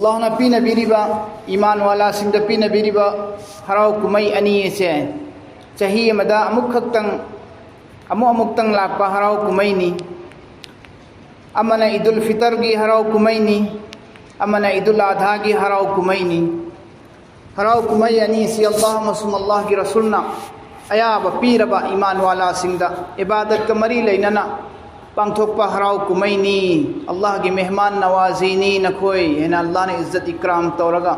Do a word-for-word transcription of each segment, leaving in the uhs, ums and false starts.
ꯑꯜꯂꯥꯍꯅ ꯄꯤꯅꯕꯤꯔꯤꯕ, ꯏꯃꯥꯟ ꯋꯥꯂꯥꯁꯤꯡꯗ ꯄꯤꯅꯕꯤꯔꯤꯕ ꯍꯔꯥꯎ ꯀꯨꯝꯍꯩ ꯑꯅꯤ ꯑꯁꯦ ꯆꯍꯤ ꯑꯃꯗ ꯑꯃꯨꯛꯈꯛꯇꯪ, ꯑꯃꯨꯛ ꯑꯃꯨꯛꯇꯪ ꯂꯥꯛꯄ ꯍꯔꯥꯎ ꯀꯨꯝꯍꯩꯅꯤ꯫ ꯑꯃꯅ ꯏꯗꯨꯜ ꯐꯤꯇꯔꯒꯤ ꯍꯔꯥꯎ ꯀꯨꯝꯍꯩꯅꯤ, ꯑꯃꯅ ꯏꯗꯨꯜ ꯑꯥꯙꯥꯒꯤ ꯍꯔꯥꯎ ꯀꯨꯝꯍꯩꯅꯤ꯫ ꯍꯔꯥꯎ ꯀꯨꯝꯍꯩ ꯑꯅꯤꯁꯤ ꯑꯜꯂꯥꯍ ꯑꯃꯁꯨꯡ ꯑꯜꯂꯥꯍꯒꯤ ꯔꯁꯨꯜꯅ ꯑꯌꯥꯕ ꯄꯤꯔꯕ ꯏꯃꯥꯟ ꯋꯥꯂꯥꯁꯤꯡꯗ ꯏꯕꯥꯗꯠꯀ ꯃꯔꯤ ꯂꯩꯅꯅ ꯄꯥꯡꯊꯣꯛꯄ ꯍꯔꯥꯎ ꯀꯨꯝꯍꯩꯅꯤ꯫ ꯑꯜꯂꯥꯍꯒꯤ ꯃꯦꯍꯃꯥꯟ ꯅꯋꯥꯖꯤꯅꯤ ꯅꯈꯣꯏ ꯍꯥꯏꯅ ꯑꯜꯂꯥꯍꯅ ꯏꯖꯠ ꯏꯀ꯭ꯔꯥꯝ ꯇꯧꯔꯒ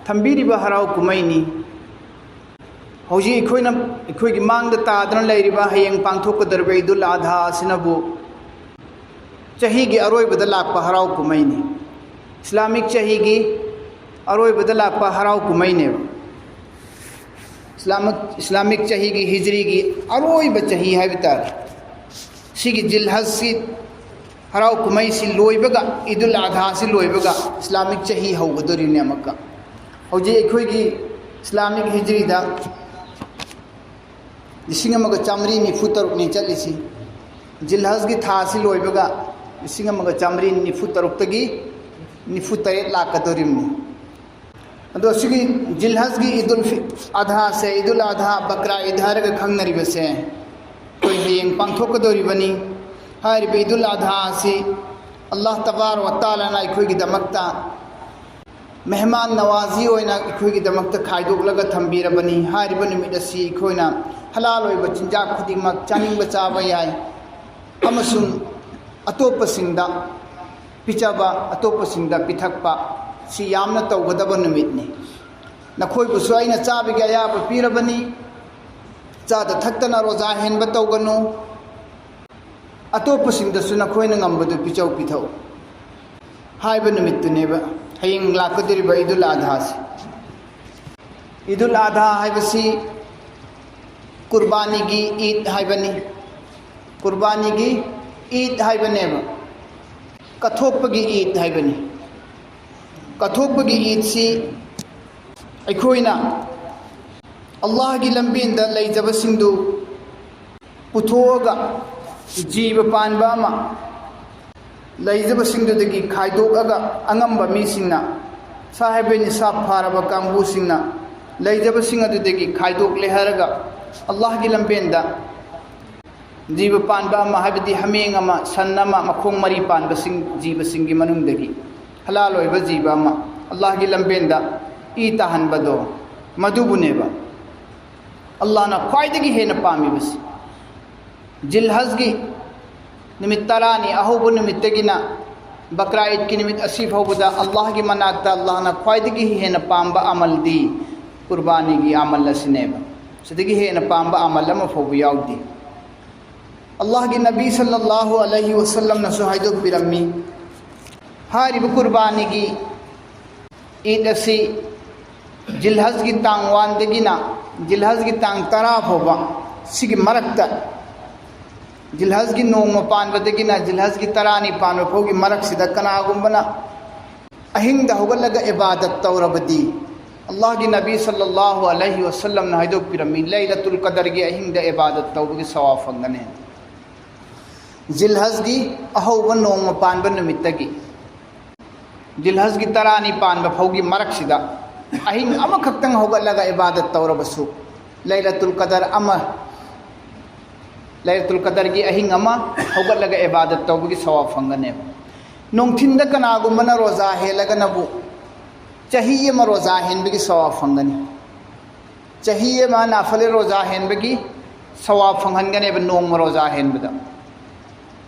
ꯊꯝꯕꯤꯔꯤꯕ ꯍꯔꯥꯎ ꯀꯨꯝꯍꯩꯅꯤ꯫ ꯍꯧꯖꯤꯛ ꯑꯩꯈꯣꯏꯅ, ꯑꯩꯈꯣꯏꯒꯤ ꯃꯥꯡꯗ ꯇꯥꯗꯨꯅ ꯂꯩꯔꯤꯕ, ꯍꯌꯦꯡ ꯄꯥꯡꯊꯣꯛꯀꯗꯧꯔꯤꯕ ꯏꯗꯨꯜ ꯑꯥꯙꯥ ꯑꯁꯤꯅꯕꯨ ꯆꯍꯤꯒꯤ ꯑꯔꯣꯏꯕꯗ ꯂꯥꯛꯄ ꯍꯔꯥꯎ ꯀꯨꯝꯍꯩꯅꯤ꯫ ꯏꯁꯂꯥꯃꯤꯛ ꯆꯍꯤꯒꯤ ꯑꯔꯣꯏꯕꯗ ꯂꯥꯛꯄ ꯍꯔꯥꯎ ꯀꯨꯝꯍꯩꯅꯦꯕ꯫ ꯏꯁꯂꯥꯃꯤꯛ, ꯏꯁꯂꯥꯃꯤꯛ ꯆꯍꯤꯒꯤ, ꯍꯤꯖ꯭ꯔꯤꯒꯤ ꯑꯔꯣꯏꯕ ꯆꯍꯤ ꯍꯥꯏꯕ ꯇꯥꯔꯦ꯫ ꯁꯤꯒꯤ ꯖꯤꯜꯍꯖꯁꯤ ꯍꯔꯥꯎ ꯀꯨꯝꯍꯩꯁꯤ ꯂꯣꯏꯕꯒ, ꯏꯗꯨꯜ ꯑꯥꯙꯥꯁꯤ ꯂꯣꯏꯕꯒ ꯏꯁꯂꯥꯃꯤꯛ ꯆꯍꯤ ꯍꯧꯒꯗꯧꯔꯤꯕꯅꯤ ꯑꯃꯨꯛꯀ꯫ ꯍꯧꯖꯤꯛ ꯑꯩꯈꯣꯏꯒꯤ ꯏꯁꯂꯥꯃꯤꯛ ꯍꯤꯖ꯭ꯔꯤꯗ ꯂꯤꯁꯤꯡ ꯑꯃꯒ ꯆꯥꯃꯔꯤ ꯅꯤꯐꯨ ꯇꯔꯨꯛꯅꯤ ꯆꯠꯂꯤꯁꯤ꯫ ꯖꯤꯜꯍꯖꯒꯤ ꯊꯥꯁꯤ ꯂꯣꯏꯕꯒ ꯂꯤꯁꯤꯡ ꯑꯃꯒ ꯆꯥꯃꯔꯤ ꯅꯤꯐꯨ ꯇꯔꯨꯛꯇꯒꯤ ꯅꯤꯐꯨ ꯇꯔꯦꯠ ꯂꯥꯛꯀꯗꯧꯔꯤꯕꯅꯤ꯫ ꯑꯗꯣ ꯁꯤꯒꯤ ꯖꯤꯜꯍꯖꯒꯤ ꯏꯗꯨꯜ ꯐꯤ-, ꯑꯥꯙꯥꯁꯦ, ꯏꯗꯨꯜ ꯑꯥꯙꯥ, ꯕꯀ꯭ꯔꯥ ꯏꯗ ꯍꯥꯏꯔꯒ ꯈꯪꯅꯔꯤꯕꯁꯦ, ꯑꯩꯈꯣꯏ ꯍꯌꯦꯡ ꯄꯥꯡꯊꯣꯛꯀꯗꯧꯔꯤꯕꯅꯤ꯫ ꯍꯥꯏꯔꯤꯕ ꯏꯗꯨꯜ ꯑꯥꯙꯥ ꯑꯁꯤ ꯑꯜꯂꯥꯍ ꯇꯕꯥꯔꯛ ꯋ ꯇꯥꯂꯥꯅ ꯑꯩꯈꯣꯏꯒꯤꯗꯃꯛꯇ ꯃꯦꯍꯃꯥꯟ ꯅꯋꯥꯖꯤ ꯑꯣꯏꯅ ꯑꯩꯈꯣꯏꯒꯤꯗꯃꯛꯇ ꯈꯥꯏꯗꯣꯛꯂꯒ ꯊꯝꯕꯤꯔꯕꯅꯤ꯫ ꯍꯥꯏꯔꯤꯕ ꯅꯨꯃꯤꯠ ꯑꯁꯤ ꯑꯩꯈꯣꯏꯅ ꯍꯂꯥꯜ ꯑꯣꯏꯕ ꯆꯤꯟꯖꯥꯛ ꯈꯨꯗꯤꯡꯃꯛ ꯆꯥꯅꯤꯡꯕ ꯆꯥꯕ ꯌꯥꯏ ꯑꯃꯁꯨꯡ ꯑꯇꯣꯞꯄꯁꯤꯡꯗ ꯄꯤꯖꯕ, ꯑꯇꯣꯞꯄꯁꯤꯡꯗ ꯄꯤꯊꯛꯄ, ꯁꯤ ꯌꯥꯝꯅ ꯇꯧꯒꯗꯕ ꯅꯨꯃꯤꯠꯅꯤ꯫ ꯅꯈꯣꯏꯕꯨꯁꯨ ꯑꯩꯅ ꯆꯥꯕꯒꯤ ꯑꯌꯥꯕ ꯄꯤꯔꯕꯅꯤ꯫ ꯆꯥꯗ ꯊꯛꯇꯅ ꯔꯣꯖꯥ ꯍꯦꯟꯕ ꯇꯧꯒꯅꯨ꯫ ꯑꯇꯣꯞꯄꯁꯤꯡꯗꯁꯨ ꯅꯈꯣꯏꯅ ꯉꯝꯕꯗꯨ ꯄꯤꯖꯧ ꯄꯤꯊꯛꯎ ꯍꯥꯏꯕ ꯅꯨꯃꯤꯠꯇꯨꯅꯦꯕ ꯍꯌꯦꯡ ꯂꯥꯛꯀꯗꯧꯔꯤꯕ ꯏꯗꯨꯜ ꯑꯥꯙꯥꯁꯤ꯫ ꯏꯗꯨꯜ ꯑꯥꯙꯥ ꯍꯥꯏꯕꯁꯤ ꯀꯨꯔꯕꯥꯅꯤꯒꯤ ꯏꯗ ꯍꯥꯏꯕꯅꯤ꯫ ꯀꯨꯔꯕꯥꯅꯤꯒꯤ ꯏꯗ ꯍꯥꯏꯕꯅꯦꯕ꯫ ꯀꯠꯊꯣꯛꯄꯒꯤ ꯏꯗ ꯍꯥꯏꯕꯅꯤ꯫ ꯀꯠꯊꯣꯛꯄꯒꯤ ꯏꯗꯁꯤ ꯑꯩꯈꯣꯏꯅ ꯑꯜꯂꯥꯍꯒꯤ ꯂꯝꯕꯦꯟꯗ ꯂꯩꯖꯕꯁꯤꯡꯗꯨ ꯄꯨꯊꯣꯛꯑꯒ ꯖꯤꯕ ꯄꯥꯟꯕ ꯑꯃ ꯂꯩꯖꯕꯁꯤꯡꯗꯨꯗꯒꯤ ꯈꯥꯏꯗꯣꯛꯂꯒ ꯑꯉꯝꯕ ꯃꯤꯁꯤꯡꯅ, ꯁꯥꯍꯤꯕ ꯅꯤꯁꯥꯕ ꯐꯥꯔꯕ ꯀꯥꯡꯕꯨꯁꯤꯡꯅ ꯂꯩꯖꯕꯁꯤꯡ ꯑꯗꯨꯗꯒꯤ ꯈꯥꯏꯗꯣꯛꯂꯦ ꯍꯥꯏꯔꯒ ꯑꯜꯂꯥꯍꯒꯤ ꯂꯝꯕꯦꯟꯗ ꯖꯤꯕ ꯄꯥꯟꯕ ꯑꯃ, ꯍꯥꯏꯕꯗꯤ ꯍꯥꯃꯦꯡ ꯑꯃ, ꯁꯟ ꯑꯃ, ꯃꯈꯣꯡ ꯃꯔꯤ ꯄꯥꯟꯕꯁꯤꯡ, ꯖꯤꯕꯁꯤꯡꯒꯤ ꯃꯅꯨꯡꯗꯒꯤ ꯍꯂꯥꯜ ꯑꯣꯏꯕ ꯖꯤꯕ ꯑꯃ ꯑꯜꯂꯥꯍꯒꯤ ꯂꯝꯕꯦꯟꯗ ꯏ ꯇꯥꯍꯟꯕꯗꯣ, ꯃꯗꯨꯕꯨꯅꯦꯕ ꯑꯜꯂꯥꯍꯅ ꯈ꯭ꯋꯥꯏꯗꯒꯤ ꯍꯦꯟꯅ ꯄꯥꯝꯃꯤꯕꯁꯤ꯫ ꯖꯤꯜꯍꯖꯒꯤ ꯅꯨꯃꯤꯠ ꯇꯔꯥꯅꯤ, ꯑꯍꯧꯕ ꯅꯨꯃꯤꯠꯇꯒꯤꯅ ꯕꯀ꯭ꯔꯥ ꯏꯗꯀꯤ ꯅꯨꯃꯤꯠ ꯑꯁꯤ ꯐꯥꯎꯕꯗ ꯑꯜꯂꯥꯍꯒꯤ ꯃꯅꯥꯛꯇ ꯑꯜꯂꯥꯍꯅ ꯈ꯭ꯋꯥꯏꯗꯒꯤ ꯍꯦꯟꯅ ꯄꯥꯝꯕ ꯑꯃꯜꯗꯤ ꯀꯨꯔꯕꯥꯅꯤꯒꯤ ꯑꯃꯜ ꯑꯁꯤꯅꯦꯕ꯫ ꯁꯤꯗꯒꯤ ꯍꯦꯟꯅ ꯄꯥꯝꯕ ꯑꯃꯜ ꯑꯃ ꯐꯥꯎꯕ ꯌꯥꯎꯗꯦ꯫ ꯑꯜꯂꯥꯍꯒꯤ ꯅꯕꯤ ꯁꯜꯂꯜꯂꯥꯍꯨ ꯑꯂꯩꯍꯤ ꯋꯁꯜꯂꯝꯅꯁꯨ ꯍꯥꯏꯗꯣꯛꯄꯤꯔꯝꯃꯤ, ꯍꯥꯏꯔꯤꯕ ꯀꯨꯔꯕꯥꯅꯤꯒꯤ ꯏꯗ ꯑꯁꯤ ꯖꯤꯜꯍꯖꯒꯤ ꯇꯥꯡ ꯋꯥꯟꯗꯒꯤꯅ ꯖꯤꯜꯍꯖꯒꯤ ꯇꯥꯡ ꯇꯔꯥ ꯐꯥꯎꯕ, ꯁꯤꯒꯤ ꯃꯔꯛꯇ, ꯖꯤꯜꯍꯖꯒꯤ ꯅꯣꯡꯃ ꯄꯥꯟꯕꯗꯒꯤꯅ ꯖꯤꯜꯍꯖꯒꯤ ꯇꯔꯥꯅꯤ ꯄꯥꯟꯕ ꯐꯥꯎꯒꯤ ꯃꯔꯛꯁꯤꯗ ꯀꯅꯥꯒꯨꯝꯕꯅ ꯑꯍꯤꯡꯗ ꯍꯧꯒꯠꯂꯒ ꯏꯕꯥꯗꯠ ꯇꯧꯔꯕꯗꯤ, ꯑꯜꯂꯥꯍꯒꯤ ꯅꯕꯤ ꯁꯜꯂꯜꯂꯥꯍꯨ ꯑꯂꯩꯍꯤ ꯋꯁꯜꯂꯝꯅ ꯍꯥꯏꯗꯣꯛꯄꯤꯔꯝꯃꯤ, ꯂꯩꯂꯇꯨꯜ ꯀꯗꯔꯒꯤ ꯑꯍꯤꯡꯗ ꯏꯕꯥꯗꯠ ꯇꯧꯕꯒꯤ ꯁꯋꯥꯕ ꯐꯪꯒꯅꯤ꯫ ꯖꯤꯜꯍꯖꯒꯤ ꯑꯍꯧꯕ ꯅꯣꯡꯃ ꯄꯥꯟꯕ ꯅꯨꯃꯤꯠꯇꯒꯤ ꯖꯤꯜꯍꯖꯒꯤ ꯇꯔꯥꯅꯤ ꯄꯥꯟꯕ ꯐꯥꯎꯒꯤ ꯃꯔꯛꯁꯤꯗ ꯑꯍꯤꯡ ꯑꯃꯈꯛꯇꯪ ꯍꯧꯒꯠꯂꯒ ꯏꯕꯥꯗꯠ ꯇꯧꯔꯕꯁꯨ, ꯂꯩꯂꯇꯨꯜ ꯀꯗꯔ ꯑꯃ, ꯂꯩꯂꯇꯨꯜ ꯀꯗꯔꯒꯤ ꯑꯍꯤꯡ ꯑꯃ ꯍꯧꯒꯠꯂꯒ ꯏꯕꯥꯗꯠ ꯇꯧꯕꯒꯤ ꯁꯋꯥꯕ ꯐꯪꯒꯅꯦꯕ꯫ ꯅꯨꯡꯊꯤꯟꯗ ꯀꯅꯥꯒꯨꯝꯕꯅ ꯔꯣꯖꯥ ꯍꯦꯜꯂꯒꯅꯕꯨ ꯆꯍꯤ ꯑꯃ ꯔꯣꯖꯥ ꯍꯦꯟꯕꯒꯤ ꯁꯋꯥꯕ ꯐꯪꯒꯅꯤ꯫ ꯆꯍꯤ ꯑꯃ ꯅꯥꯐꯂꯦ ꯔꯣꯖꯥ ꯍꯦꯟꯕꯒꯤ ꯁꯋꯥꯕ ꯐꯪꯍꯟꯒꯅꯦꯕ, ꯅꯣꯡꯃ ꯔꯣꯖꯥ ꯍꯦꯟꯕꯗ꯫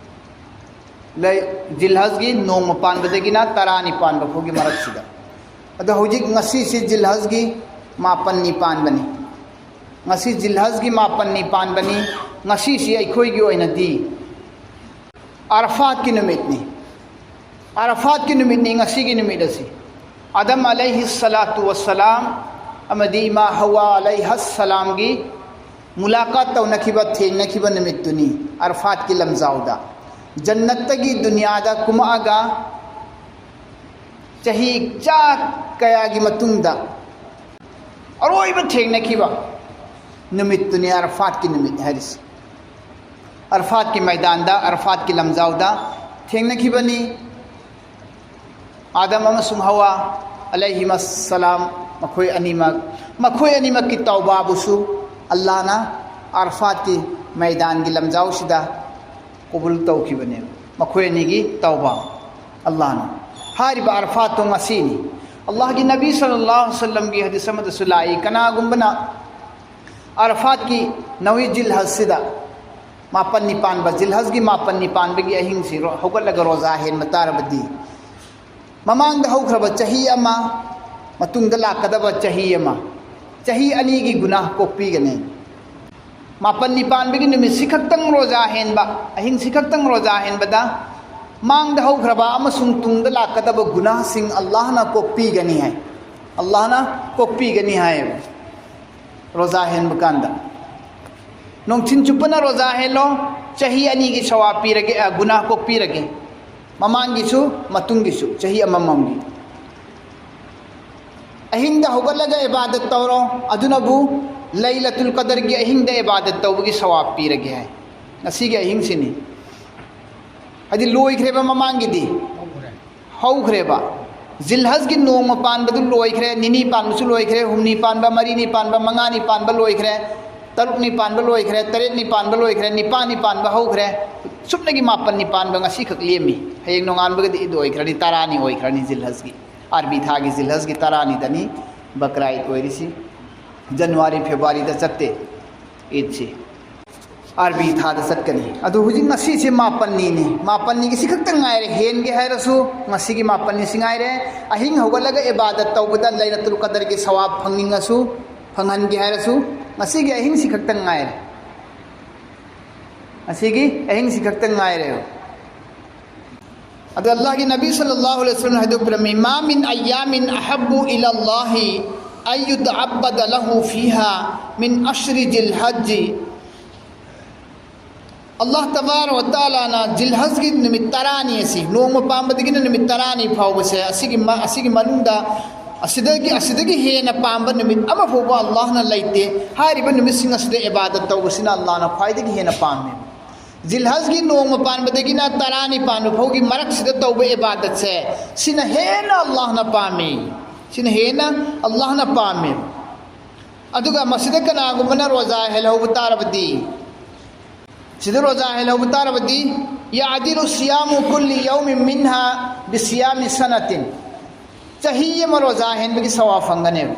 ꯂꯩ, ꯖꯤꯜꯍꯖꯒꯤ ꯅꯣꯡꯃ ꯄꯥꯟꯕꯗꯒꯤꯅ ꯇꯔꯥꯅꯤ ꯄꯥꯟꯕ ꯐꯥꯎꯒꯤ ꯃꯔꯛꯁꯤꯗ꯫ ꯑꯗꯣ ꯍꯧꯖꯤꯛ ꯉꯁꯤꯁꯤ ꯖꯤꯜꯍꯖꯒꯤ ꯃꯥꯄꯟꯅꯤ ꯄꯥꯟꯕꯅꯤ꯫ ꯉꯁꯤ ꯖꯤꯜꯍꯖꯒꯤ ꯃꯥꯄꯟꯅꯤ ꯄꯥꯟꯕꯅꯤ꯫ ꯉꯁꯤꯁꯤ ꯑꯩꯈꯣꯏꯒꯤ ꯑꯣꯏꯅꯗꯤ ꯑꯔꯐꯥꯠꯀꯤ ꯅꯨꯃꯤꯠꯅꯤ꯫ ꯑꯔꯐꯥꯠꯀꯤ ꯅꯨꯃꯤꯠꯅꯤ ꯉꯁꯤꯒꯤ ꯅꯨꯃꯤꯠ ꯑꯁꯤ꯫ ꯑꯗꯝ ꯑꯂꯩꯍꯤ ꯁꯂꯥꯇꯨ ꯋꯁꯁꯂꯥꯝ ꯑꯃꯗꯤ ꯏꯃꯥ ꯍꯋꯥ ꯑꯂꯩꯍ ꯁꯂꯥꯝꯒꯤ ꯃꯨꯂꯥꯀꯥꯠ ꯇꯧꯅꯈꯤꯕ, ꯊꯦꯡꯅꯈꯤꯕ ꯅꯨꯃꯤꯠꯇꯨꯅꯤ꯫ ꯑꯔꯐꯥꯠꯀꯤ ꯂꯝꯖꯥꯎꯗ, ꯖꯟꯅꯠꯇꯒꯤ ꯗꯨꯅꯤꯌꯥꯗ ꯀꯨꯝꯃꯛꯑꯒ ꯆꯍꯤ ꯆꯥ ꯀꯌꯥꯒꯤ ꯃꯇꯨꯡꯗ ꯑꯔꯣꯏꯕ ꯊꯦꯡꯅꯈꯤꯕ ꯅꯨꯃꯤꯠꯇꯨꯅꯤ ꯑꯔꯐꯥꯠꯀꯤ ꯅꯨꯃꯤꯠ ꯍꯥꯏꯔꯤꯁꯤ꯫ ꯑꯔꯐꯥꯠꯀꯤ ꯃꯩꯗꯥꯟꯗ, ꯑꯔꯐꯥꯠꯀꯤ ꯂꯝꯖꯥꯎꯗ ꯊꯦꯡꯅꯈꯤꯕꯅꯤ꯫ ꯑꯥꯗꯝ ꯑꯃꯁꯨꯡ ꯍꯋꯥ ꯑꯂꯩꯍꯤꯃꯁꯁꯂꯥꯝ, ꯃꯈꯣꯏ ꯑꯅꯤꯃꯛ, ꯃꯈꯣꯏ ꯑꯅꯤꯃꯛꯀꯤ ꯇꯧꯕꯥꯕꯨꯁꯨ ꯑꯜꯂꯥꯍꯅ ꯑꯔꯐꯥꯠꯀꯤ ꯃꯩꯗꯥꯟꯒꯤ ꯂꯝꯖꯥꯎꯁꯤꯗ ꯀꯕꯨꯜ ꯇꯧꯈꯤꯕꯅꯦꯕ꯫ ꯃꯈꯣꯏ ꯑꯅꯤꯒꯤ ꯇꯧꯕꯥ ꯑꯜꯂꯥꯍꯅ꯫ ꯍꯥꯏꯔꯤꯕ ꯑꯔꯐꯥꯠꯇꯣ ꯉꯁꯤꯅꯤ꯫ ꯑꯜꯂꯥꯍꯒꯤ ꯅꯕꯤ ꯁꯜꯂꯜꯂꯥꯍꯨ ꯑꯂꯩꯍꯤ ꯋꯁꯜꯂꯝꯒꯤ ꯍꯗꯤꯁ ꯑꯃꯗꯁꯨ ꯂꯥꯛꯏ, ꯀꯅꯥꯒꯨꯝꯕꯅ ꯑꯔꯐꯥꯠꯀꯤ ꯅꯧꯋꯤ ꯖꯤꯜꯍꯖꯁꯤꯗ, ꯃꯥꯄꯟꯅꯤ ꯄꯥꯟꯕ, ꯖꯤꯜꯍꯖꯒꯤ ꯃꯥꯄꯟꯅꯤ ꯄꯥꯟꯕꯒꯤ ꯑꯍꯤꯡꯁꯤ ꯔꯣ-, ꯍꯧꯒꯠꯂꯒ ꯔꯣꯖꯥ ꯍꯦꯟꯕ ꯇꯥꯔꯕꯗꯤ, ꯃꯃꯥꯡꯗ ꯍꯧꯈ꯭ꯔꯕ ꯆꯍꯤ ꯑꯃ, ꯃꯇꯨꯡꯗ ꯂꯥꯛꯀꯗꯕ ꯆꯍꯤ ꯑꯃ, ꯆꯍꯤ ꯑꯅꯤꯒꯤ ꯒꯨꯅꯥꯍ ꯀꯣꯛꯄꯤꯒꯅꯤ꯫ ꯃꯥꯄꯟꯅꯤ ꯄꯥꯟꯕꯒꯤ ꯅꯨꯃꯤꯠꯁꯤ ꯈꯛꯇꯪ ꯔꯣꯖꯥ ꯍꯦꯟꯕ, ꯑꯍꯤꯡꯁꯤ ꯈꯛꯇꯪ ꯔꯣꯖꯥ ꯍꯦꯟꯕꯗ, ꯃꯥꯡꯗ ꯍꯧꯈ꯭ꯔꯕ ꯑꯃꯁꯨꯡ ꯇꯨꯡꯗ ꯂꯥꯛꯀꯗꯕ ꯒꯨꯅꯥꯍꯁꯤꯡ ꯑꯜꯂꯥꯍꯅ ꯀꯣꯛꯄꯤꯒꯅꯤ ꯍꯥꯏ꯫ ꯑꯜꯂꯥꯍꯅ ꯀꯣꯛꯄꯤꯒꯅꯤ ꯍꯥꯏꯌꯦꯕ꯫ ꯔꯣꯖꯥ ꯍꯦꯟꯕ ꯀꯥꯟꯗ, ꯅꯨꯡꯊꯤꯟ ꯆꯨꯞꯄꯅ ꯔꯣꯖꯥ ꯍꯦꯜꯂꯣ, ꯆꯍꯤ ꯑꯅꯤꯒꯤ ꯁꯋꯥꯕ ꯄꯤꯔꯒꯦ, ꯑ, ꯒꯨꯅꯥꯍ ꯀꯣꯛꯄꯤꯔꯒꯦ꯫ ꯃꯃꯥꯡꯒꯤꯁꯨ, ꯃꯇꯨꯡꯒꯤꯁꯨ, ꯆꯍꯤ ꯑꯃꯃꯝꯒꯤ꯫ ꯑꯍꯤꯡꯗ ꯍꯧꯒꯠꯂꯒ ꯏꯕꯥꯗꯠ ꯇꯧꯔꯣ, ꯑꯗꯨꯅꯕꯨ ꯂꯩꯂꯇꯨꯜ ꯀꯗꯔꯒꯤ ꯑꯍꯤꯡꯗ ꯏꯕꯥꯗꯠ ꯇꯧꯕꯒꯤ ꯁꯋꯥꯕ ꯄꯤꯔꯒꯦ ꯍꯥꯏ꯫ ꯉꯁꯤꯒꯤ ꯑꯍꯤꯡꯁꯤꯅꯤ꯫ ꯍꯥꯏꯗꯤ ꯂꯣꯏꯈ꯭ꯔꯦꯕ ꯃꯃꯥꯡꯒꯤꯗꯤ꯫ ꯍꯧꯈ꯭ꯔꯦꯕ꯫ ꯖꯤꯜꯍꯖꯒꯤ ꯅꯣꯡꯃ ꯄꯥꯟꯕꯗꯨ ꯂꯣꯏꯈ꯭ꯔꯦ, ꯅꯤꯅꯤ ꯄꯥꯟꯕꯁꯨ ꯂꯣꯏꯈ꯭ꯔꯦ, ꯍꯨꯝꯅꯤ ꯄꯥꯟꯕ, ꯃꯔꯤꯅꯤ ꯄꯥꯟꯕ, ꯃꯉꯥꯅꯤ ꯄꯥꯟꯕ ꯂꯣꯏꯈ꯭ꯔꯦ, ꯇꯔꯨꯛꯅꯤ ꯄꯥꯟꯕ ꯂꯣꯏꯈ꯭ꯔꯦ, ꯇꯔꯦꯠꯅꯤ ꯄꯥꯟꯕ ꯂꯣꯏꯈ꯭ꯔꯦ, ꯅꯤꯄꯥꯟꯅꯤ ꯄꯥꯟꯕ ꯍꯧꯈ꯭ꯔꯦ, ꯁꯨꯞꯅꯒꯤ ꯃꯥꯄꯟꯅꯤ ꯄꯥꯟꯕ ꯉꯁꯤꯈꯛ ꯂꯦꯝꯃꯤ꯫ ꯍꯌꯦꯡ ꯅꯣꯡꯉꯥꯟꯕꯒꯗꯤ ꯏꯗ ꯑꯣꯏꯈ꯭ꯔꯅꯤ, ꯇꯔꯥꯅꯤ ꯑꯣꯏꯈ꯭ꯔꯅꯤ ꯖꯤꯜꯍꯖꯒꯤ꯫ ꯑꯥꯔꯕꯤ ꯊꯥꯒꯤ ꯖꯤꯜꯍꯖꯒꯤ ꯇꯔꯥꯅꯤꯗꯅꯤ ꯕꯀ꯭ꯔꯥ ꯏꯗ ꯑꯣꯏꯔꯤꯁꯤ꯫ ꯖꯅꯋꯥꯔꯤ, ꯐꯦꯕ꯭ꯔꯨꯋꯥꯔꯤꯗ ꯆꯠꯇꯦ ꯏꯗꯁꯤ꯫ ꯑꯥꯔꯕꯤ ꯊꯥꯗ ꯆꯠꯀꯅꯤ꯫ ꯑꯗꯨ ꯍꯧꯖꯤꯛ ꯉꯁꯤꯁꯦ ꯃꯥꯄꯟꯅꯤꯅꯤ꯫ ꯃꯥꯄꯟꯅꯤꯒꯤ ꯁꯤ ꯈꯛꯇꯪ ꯉꯥꯏꯔꯦ꯫ ꯍꯦꯟꯒꯦ ꯍꯥꯏꯔꯁꯨ ꯉꯁꯤꯒꯤ ꯃꯥꯄꯟꯅꯤꯁꯤ ꯉꯥꯏꯔꯦ꯫ ꯑꯍꯤꯡ ꯍꯧꯒꯠꯂꯒ ꯏꯕꯥꯗꯠ ꯇꯧꯕꯗ ꯂꯩꯂꯇꯨꯜ ꯀꯗꯔꯒꯤ ꯁꯋꯥꯕ ꯐꯪꯅꯤꯡꯉꯁꯨ, ꯐꯪꯍꯟꯒꯦ ꯍꯥꯏꯔꯁꯨ ꯉꯁꯤꯒꯤ ꯑꯍꯤꯡꯁꯤ ꯈꯛꯇꯪ ꯉꯥꯏꯔꯦ꯫ ꯉꯁꯤꯒꯤ ꯑꯍꯤꯡꯁꯤ ꯈꯛꯇꯪ ꯉꯥꯏꯔꯦ꯫ ꯑꯗ ꯑꯜꯂꯥꯍꯒꯤ ꯅꯕꯤ ꯁꯜꯂꯜꯂꯥꯍꯨ ꯑꯂꯩꯍꯤ ꯋꯁꯜꯂꯝ ꯍꯥꯏꯗꯣꯛꯄꯤꯔꯝꯃꯤ, "ꯃꯥ ꯃꯤꯟ ꯑꯌꯥꯃꯤꯟ ꯑꯍꯕꯨ ꯏꯂꯜꯂꯥꯍꯤ ꯑꯌꯨꯗ ꯑꯕꯗ ꯂꯍꯨ ꯐꯤꯍꯥ ꯃꯤꯟ ꯑꯁ꯭ꯔꯤ ꯖꯤꯜ ꯍꯖꯤ"꯫ ꯑꯜꯂꯥꯍ ꯇꯕꯥꯔ ꯋ ꯇꯥꯂꯥꯅ ꯖꯤꯜ ꯍꯖꯒꯤ ꯅꯨꯃꯤꯠ ꯇꯔꯥꯅꯤ ꯑꯁꯤ, ꯅꯣꯡꯃ ꯄꯥꯟꯕꯗꯒꯤꯅ ꯅꯨꯃꯤꯠ ꯇꯔꯥꯅꯤ ꯐꯥꯎꯕꯁꯦ, ꯑꯁꯤꯒꯤ ꯃ-, ꯑꯁꯤꯒꯤ ꯃꯅꯨꯡꯗ, ꯑꯁꯤꯗꯒꯤ, ꯑꯁꯤꯗꯒꯤ ꯍꯦꯟꯅ ꯄꯥꯝꯕ ꯅꯨꯃꯤꯠ ꯑꯃ ꯐꯥꯎꯕ ꯑꯜꯂꯥꯍꯅ ꯂꯩꯇꯦ꯫ ꯍꯥꯏꯔꯤꯕ ꯅꯨꯃꯤꯠꯁꯤꯡ ꯑꯁꯤꯗ ꯏꯕꯥꯗꯠ ꯇꯧꯕꯁꯤꯅ ꯑꯜꯂꯥꯍꯅ ꯈ꯭ꯋꯥꯏꯗꯒꯤ ꯍꯦꯟꯅ ꯄꯥꯝꯃꯤ꯫ ꯖꯤꯜꯍꯖꯒꯤ ꯅꯣꯡꯃ ꯄꯥꯟꯕꯗꯒꯤꯅ ꯇꯔꯥꯅꯤ ꯄꯥꯟꯕ ꯐꯥꯎꯒꯤ ꯃꯔꯛꯁꯤꯗ ꯇꯧꯕ ꯏꯕꯥꯗꯠꯁꯦ, ꯁꯤꯅ ꯍꯦꯟꯅ ꯑꯜꯂꯥꯍꯅ ꯄꯥꯝꯃꯤ꯫ ꯁꯤꯅ ꯍꯦꯟꯅ ꯑꯜꯂꯥꯍꯅ ꯄꯥꯝꯃꯤ꯫ ꯑꯗꯨꯒ ꯃꯁꯤꯗ ꯀꯅꯥꯒꯨꯝꯕꯅ ꯔꯣꯖꯥ ꯍꯦꯜꯍꯧꯕ ꯇꯥꯔꯕꯗꯤ, ꯁꯤꯗ ꯔꯣꯖꯥ ꯍꯦꯜꯍꯧꯕ ꯇꯥꯔꯕꯗꯤ, ꯌꯥꯗꯤꯂꯨ ꯁꯤꯌꯥꯃꯨ ꯀꯨꯜꯂꯤ ꯌꯧꯃꯤꯟ ꯃꯤꯟꯍꯥ ꯕꯤꯁꯤꯌꯥꯃꯤ ꯁꯅꯥꯇꯤꯟ꯫ ꯆꯍꯤ ꯑꯃ ꯔꯣꯖꯥ ꯍꯦꯟꯕꯒꯤ ꯁꯋꯥ ꯐꯪꯒꯅꯦꯕ꯫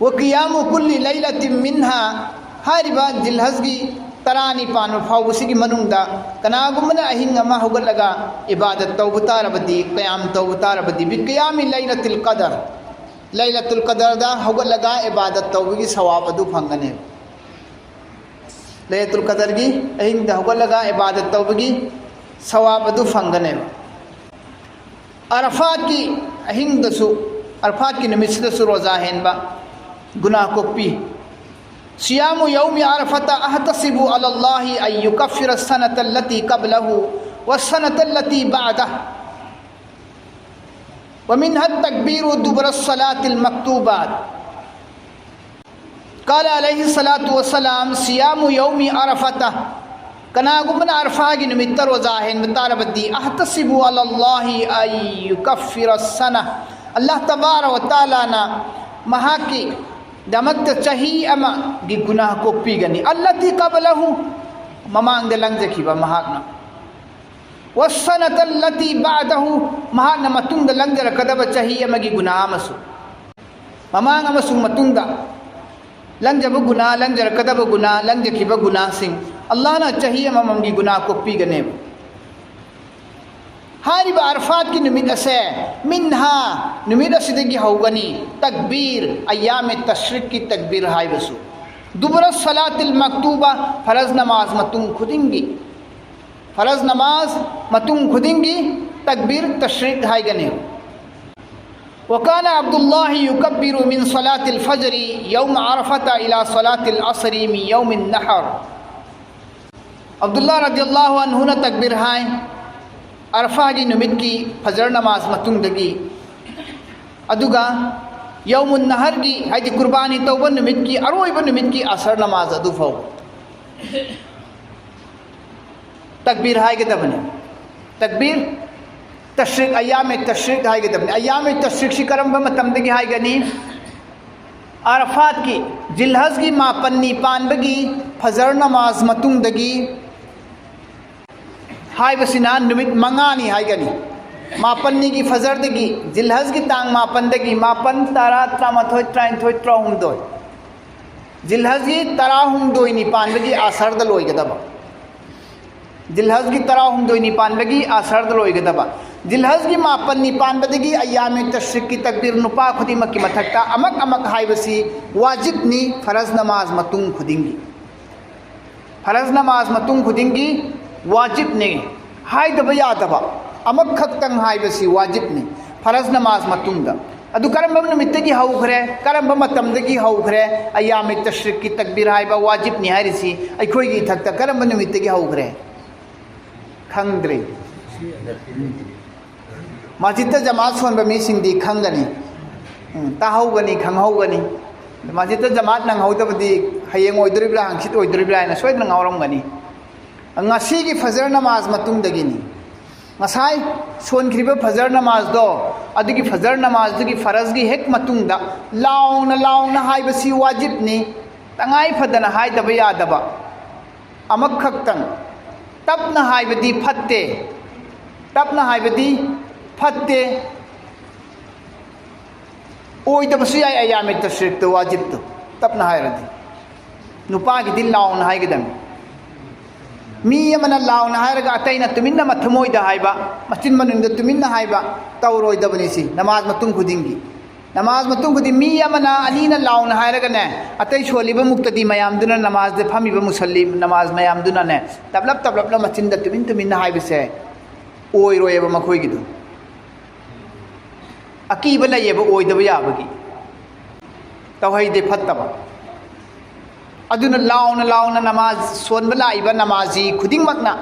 ꯋ ꯀꯤꯌꯥꯃꯨ ꯀꯨꯜꯂꯤ ꯂꯩꯂꯥꯇꯤꯟ ꯃꯤꯟꯍꯥ꯫ ꯍꯥꯏꯔꯤꯕ ꯖꯤꯜꯍꯖꯒꯤ ꯇꯔꯥꯅꯤ ꯄꯥꯟꯕ ꯐꯥꯎꯕꯁꯤꯒꯤ ꯃꯅꯨꯡꯗ ꯀꯅꯥꯒꯨꯝꯕꯅ ꯑꯍꯤꯡ ꯑꯃ ꯍꯧꯒꯠꯂꯒ ꯏꯕꯥꯗꯠ ꯇꯧꯕ ꯇꯥꯔꯕꯗꯤ, ꯀꯌꯥꯝ ꯇꯧꯕ ꯇꯥꯔꯕꯗꯤ, ꯕꯤꯀꯤꯌꯥꯃꯤ ꯂꯩꯂꯥꯇꯤꯜ ꯀꯗꯔ, ꯂꯩꯂꯥꯇꯨꯜ ꯀꯗꯔꯗ ꯍꯧꯒꯠꯂꯒ ꯏꯕꯥꯗꯠ ꯇꯧꯕꯒꯤ ꯁꯋꯥꯕ ꯑꯗꯨ ꯐꯪꯒꯅꯦꯕ꯫ ꯂꯩꯂꯥꯇꯨꯜ ꯀꯗꯔꯒꯤ ꯑꯍꯤꯡꯗ ꯍꯧꯒꯠꯂꯒ ꯏꯕꯥꯗꯠ ꯇꯧꯕꯒꯤ ꯁꯋꯥꯕ ꯑꯗꯨ ꯐꯪꯒꯅꯦꯕ꯫ ꯑꯔꯐꯥꯠꯀꯤ ꯑꯍꯤꯡꯗꯁꯨ, ꯑꯔꯐꯥꯠꯀꯤ ꯅꯨꯃꯤꯠꯁꯤꯗꯁꯨ ꯔꯣꯖꯥ ꯍꯦꯟꯕ, ꯒꯨꯅꯥ ꯀꯣꯛꯄꯤ꯫ ꯁꯤꯌꯥꯃꯨ ꯌꯧꯃꯤ ꯑꯔꯐꯥꯇ ꯑꯍꯇꯁꯤꯕꯨ ꯑꯂꯜꯂꯥꯍꯤ ꯑꯟ ꯌꯨꯀꯐꯤꯔ ꯁꯅꯇ ꯂꯇꯤ ꯀꯕꯂꯍꯨ ꯋ ꯁꯅꯇ ꯂꯇꯤ ꯕꯥꯗ꯫ ꯋ ꯃꯤꯟꯍ ꯇꯛꯕꯤꯔꯨ ꯗꯨꯕꯔ ꯁꯂꯥꯇꯤꯜ ꯃꯛꯇꯨꯕꯥꯠ꯫ ꯀꯥꯂ ꯑꯂꯩꯍꯤ ꯁꯂꯥꯇꯨ ꯋꯁꯂꯥꯝ ꯁꯤꯌꯥꯃꯨ ꯌꯧꯃꯤ ꯑꯔꯐꯥꯇ꯫ ꯀꯅꯥꯒꯨꯝꯕꯅ ꯑꯔꯐꯥꯒꯤ ꯅꯨꯃꯤꯠꯇ ꯔꯣꯖꯥ ꯍꯦꯟꯕ ꯇꯥꯔꯕꯗꯤ, ꯑꯍꯇꯁꯤꯕꯨ ꯑꯂꯜꯂꯥꯍꯤ ꯑꯟ ꯌꯨꯀꯐꯤꯔ ꯁꯅꯥ꯫ ꯑꯜꯂꯥꯍ ꯇꯕꯥꯔ ꯋ ꯇꯥꯂꯥꯅ ꯃꯍꯥꯛꯀꯤ ꯗꯃꯛꯇ ꯆꯍꯤ ꯑꯃꯒꯤ ꯒꯨꯅꯥꯍ ꯀꯣꯛꯄꯤꯒꯅꯤ꯫ ꯑꯜꯂꯇꯤ ꯀꯕꯂꯍꯨ, ꯃꯃꯥꯡꯗ ꯂꯪꯖꯈꯤꯕ ꯃꯍꯥꯛꯅ꯫ ꯋ ꯁꯅꯥꯇ ꯂꯇꯤ ꯕꯥꯗꯍꯨ, ꯃꯍꯥꯛꯅ ꯃꯇꯨꯡꯗ ꯂꯪꯖꯔꯛꯀꯗꯕ ꯆꯍꯤ ꯑꯃꯒꯤ ꯒꯨꯅꯥꯍ ꯑꯃꯁꯨ꯫ ꯃꯃꯥꯡ ꯑꯃꯁꯨꯡ ꯃꯇꯨꯡꯗ ꯂꯪꯖꯕ ꯒꯨꯅꯥ, ꯂꯪꯖꯔꯛꯀꯗꯕ ꯒꯨꯅꯥ, ꯂꯪꯖꯈꯤꯕ ꯒꯨꯅꯥꯁꯤꯡ, ꯑꯜꯂꯥꯍꯅ ꯆꯍꯤ ꯑꯃꯃꯝꯒꯤ ꯒꯨꯅꯥ ꯀꯣꯛꯄꯤꯒꯅꯦꯕ꯫ ꯍꯥꯏꯔꯤꯕ ꯑꯔꯐꯥꯠꯀꯤ ꯅꯨꯃꯤꯠ ꯑꯁꯦ, ꯃꯤꯟꯍꯥ, ꯅꯨꯃꯤꯠ ꯑꯁꯤꯗꯒꯤ ꯍꯧꯒꯅꯤ, ꯇꯛꯕꯤꯔ, ꯑꯌꯥꯃꯦ ꯇꯁ꯭ꯔꯤꯛꯀꯤ ꯇꯛꯕꯤꯔ ꯍꯥꯏꯕꯁꯨ, ꯗꯨꯕꯔ ꯁꯂꯥꯇꯤꯜ ꯃꯛꯇꯨꯕ, ꯐꯔꯖ ꯅꯃꯥꯖ ꯃꯇꯨꯡ ꯈꯨꯗꯤꯡꯒꯤ, ꯐꯔꯖ ꯅꯃꯥꯖ ꯃꯇꯨꯡ ꯈꯨꯗꯤꯡꯒꯤ ꯇꯛꯕꯤꯔ ꯇꯁ꯭ꯔꯤꯛ ꯍꯥꯏꯒꯅꯤ꯫ وكان عبد الله يكبر من صلاة الفجر يوم عرفة إلى صلاة العصر من يوم النحر. ꯑꯕꯗꯨꯜꯂꯥ ꯔꯗꯤꯌꯜꯂꯥꯍꯨ ꯑꯟꯍꯨꯅ ꯇꯛꯕꯤꯔ ꯍꯥꯏ, ꯑꯔꯐꯥꯒꯤ ꯅꯨꯃꯤꯠꯀꯤ ꯐꯖꯔ ꯅꯃꯥꯖ ꯃꯇꯨꯡꯗꯒꯤ, ꯑꯗꯨꯒ ꯌꯧꯃꯨꯟ ꯅꯍꯔꯒꯤ, ꯍꯥꯏꯗꯤ ꯀꯨꯔꯕꯥꯅꯤ ꯇꯧꯕ ꯅꯨꯃꯤꯠꯀꯤ ꯑꯔꯣꯏꯕ ꯅꯨꯃꯤꯠꯀꯤ ꯑꯁꯔ ꯅꯃꯥꯖ ꯑꯗꯨ ꯐꯥꯎꯕ꯫ ꯇꯛꯕꯤꯔ ꯍꯥꯏꯒꯗꯕꯅꯤ꯫ ꯇꯛꯕꯤꯔ ꯇꯁ꯭ꯔꯤꯛ, ꯑꯌꯥꯃꯦ ꯇꯁ꯭ꯔꯤꯛ ꯍꯥꯏꯒꯗꯕꯅꯤ꯫ ꯑꯌꯥꯃꯦ ꯇꯁ꯭ꯔꯤꯛꯁꯤ ꯀꯔꯝꯕ ꯃꯇꯝꯗꯒꯤ ꯍꯥꯏꯒꯅꯤ? ꯑꯔꯐꯥꯠꯀꯤ, ꯖꯤꯜꯍꯖꯒꯤ ꯃꯥꯄꯟꯅꯤ ꯄꯥꯟꯕꯒꯤ ꯐꯖꯔ ꯅꯃꯥꯖ ꯃꯇꯨꯡꯗꯒꯤ ꯍꯥꯏꯕꯁꯤꯅ ꯅꯨꯃꯤꯠ ꯃꯉꯥꯅꯤ ꯍꯥꯏꯒꯅꯤ꯫ ꯃꯥꯄꯟꯅꯤꯒꯤ ꯐꯖꯔꯗꯒꯤ, ꯖꯤꯜꯍꯖꯒꯤ ꯇꯥꯡ ꯃꯥꯄꯟꯗꯒꯤ, ꯃꯥꯄꯟ, ꯇꯔꯥ, ꯇꯔꯥꯃꯥꯊꯣꯏ, ꯇꯔꯥꯅꯤꯊꯣꯏ, ꯇꯔꯥꯍꯨꯝꯗꯣꯏ, ꯖꯤꯜꯍꯖꯒꯤ ꯇꯔꯥꯍꯨꯝꯗꯣꯏꯅꯤ ꯄꯥꯟꯕꯒꯤ ꯑꯁꯔꯗ ꯂꯣꯏꯒꯗꯕ꯫ ꯖꯤꯜꯍꯖꯒꯤ ꯇꯔꯥꯍꯨꯝꯗꯣꯏꯅꯤ ꯄꯥꯟꯕꯒꯤ ꯑꯁꯔꯗ ꯂꯣꯏꯒꯗꯕ꯫ ꯖꯤꯜꯍꯖꯒꯤ ꯃꯥꯄꯟꯅꯤ ꯄꯥꯟꯕꯗꯒꯤ ꯑꯌꯥꯃꯦ ꯇꯁ꯭ꯔꯤꯛꯀꯤ ꯇꯛꯕꯤꯔ ꯅꯨꯄꯥ ꯈꯨꯗꯤꯡꯃꯛꯀꯤ ꯃꯊꯛꯇ ꯑꯃꯛ ꯑꯃꯛ ꯍꯥꯏꯕꯁꯤ ꯋꯥꯖꯤꯕꯅꯤ, ꯐꯔꯖ ꯅꯃꯥꯖ ꯃꯇꯨꯡ ꯈꯨꯗꯤꯡꯒꯤ꯫ ꯐꯔꯖ ꯅꯃꯥꯖ ꯃꯇꯨꯡ ꯈꯨꯗꯤꯡꯒꯤ ꯋꯥꯖꯤꯕꯅꯤ꯫ ꯍꯥꯏꯗꯕ ꯌꯥꯗꯕ ꯑꯃꯈꯛꯇꯪ ꯍꯥꯏꯕꯁꯤ ꯋꯥꯖꯤꯕꯅꯤ, ꯐꯔꯖ ꯅꯃꯥꯖ ꯃꯇꯨꯡꯗ꯫ ꯑꯗꯨ ꯀꯔꯝꯕ ꯅꯨꯃꯤꯠꯇꯒꯤ ꯍꯧꯈ꯭ꯔꯦ? ꯀꯔꯝꯕ ꯃꯇꯝꯗꯒꯤ ꯍꯧꯈ꯭ꯔꯦ? ꯑꯌꯥꯃꯦ ꯇꯁ꯭ꯔꯤꯛꯀꯤ ꯇꯛꯕꯤꯔ ꯍꯥꯏꯕ ꯋꯥꯖꯤꯕꯅꯤ ꯍꯥꯏꯔꯤꯁꯤ ꯑꯩꯈꯣꯏꯒꯤ ꯏꯊꯛꯇ ꯀꯔꯝꯕ ꯅꯨꯃꯤꯠꯇꯒꯤ ꯍꯧꯈ꯭ꯔꯦ? ꯈꯪꯗ꯭ꯔꯤ꯫ ꯃꯁꯖꯤꯗꯇ ꯖꯃꯥꯠ ꯁꯣꯟꯕ ꯃꯤꯁꯤꯡꯗꯤ ꯈꯪꯒꯅꯤ꯫ ꯎꯝ, ꯇꯥꯍꯧꯒꯅꯤ, ꯈꯪꯍꯧꯒꯅꯤ꯫ ꯃꯁꯖꯤꯗꯇ ꯖꯃꯥꯠ ꯅꯪꯍꯧꯗꯕꯗꯤ ꯍꯌꯦꯡ ꯑꯣꯏꯗꯣꯔꯤꯕ꯭ꯔꯥ, ꯍꯪꯆꯤꯠ ꯑꯣꯏꯗꯣꯔꯤꯕ꯭ꯔꯥ ꯍꯥꯏꯅ ꯁꯣꯏꯗꯅ ꯉꯥꯎꯔꯝꯒꯅꯤ꯫ ꯉꯁꯤꯒꯤ ꯐꯖꯔ ꯅꯃꯥꯖ ꯃꯇꯨꯡꯗꯒꯤꯅꯤ꯫ ꯉꯁꯥꯏ ꯁꯣꯟꯈ꯭ꯔꯤꯕ ꯐꯖꯔ ꯅꯃꯥꯖꯗꯣ, ꯑꯗꯨꯒꯤ ꯐꯖꯔ ꯅꯃꯥꯖꯗꯨꯒꯤ ꯐꯔꯖꯒꯤ ꯍꯦꯛ ꯃꯇꯨꯡꯗ ꯂꯥꯎꯅ ꯂꯥꯎꯅ ꯍꯥꯏꯕꯁꯤ ꯋꯥꯖꯤꯕꯅꯤ, ꯇꯉꯥꯏ ꯐꯗꯅ ꯍꯥꯏꯗꯕ ꯌꯥꯗꯕ ꯑꯃꯈꯛꯇꯪ꯫ ꯇꯞꯅ ꯍꯥꯏꯕꯗꯤ ꯐꯠꯇꯦ, ꯇꯞꯅ ꯍꯥꯏꯕꯗꯤ ꯐꯠꯇꯦ꯫ ꯑꯣꯏꯗꯕꯁꯨ ꯌꯥꯏ ꯑꯌꯥꯃꯦ ꯇꯁ꯭ꯔꯤꯛꯇꯣ, ꯋꯥꯖꯤꯕꯇꯣ, ꯇꯞꯅ ꯍꯥꯏꯔꯗꯤ꯫ ꯅꯨꯄꯥꯒꯤꯗꯤ ꯂꯥꯎꯅ ꯍꯥꯏꯒꯗꯕꯅꯤ꯫ ꯃꯤ ꯑꯃꯅ ꯂꯥꯎꯅ ꯍꯥꯏꯔꯒ ꯑꯇꯩꯅ ꯇꯨꯃꯤꯟꯅ ꯃꯊꯃꯣꯏꯗ ꯍꯥꯏꯕ, ꯃꯆꯤꯟ ꯃꯅꯨꯡꯗ ꯇꯨꯃꯤꯟꯅ ꯍꯥꯏꯕ ꯇꯧꯔꯣꯏꯗꯕꯅꯤ꯫ ꯁꯤ ꯅꯃꯥꯖ ꯃꯇꯨꯡ ꯈꯨꯗꯤꯡꯒꯤ, ꯅꯃꯥꯖ ꯃꯇꯨꯡ ꯈꯨꯗꯤꯡ ꯃꯤ ꯑꯃꯅ ꯑꯅꯤꯅ ꯂꯥꯎꯅ ꯍꯥꯏꯔꯒꯅꯦ, ꯑꯇꯩ ꯁꯣꯜꯂꯤꯕ ꯃꯨꯛꯇꯗꯤ ꯃꯌꯥꯝꯗꯨꯅ, ꯅꯃꯥꯖꯗ ꯐꯝꯃꯤꯕ ꯃꯨꯁꯜꯂꯤ ꯅꯃꯥꯖ ꯃꯌꯥꯝꯗꯨꯅꯅꯦ, ꯇꯞꯂꯞ ꯇꯞꯂꯞꯅ ꯃꯆꯤꯟꯗ ꯇꯨꯃꯤꯟ ꯇꯨꯃꯤꯟꯅ ꯍꯥꯏꯕꯁꯦ ꯑꯣꯏꯔꯣꯏꯑꯕ ꯃꯈꯣꯏꯒꯤꯗꯨ꯫ ꯑꯀꯤꯕ ꯂꯩꯌꯦꯕ ꯑꯣꯏꯗꯕ ꯌꯥꯕꯒꯤ꯫ ꯇꯧꯍꯩꯗꯦ, ꯐꯠꯇꯕ꯫ ꯑꯗꯨꯅ ꯂꯥꯎꯅ ꯂꯥꯎꯅ ꯅꯃꯥꯖ ꯁꯣꯟꯕ ꯂꯥꯛꯏꯕ ꯅꯃꯥꯖꯤ ꯈꯨꯗꯤꯡꯃꯛꯅ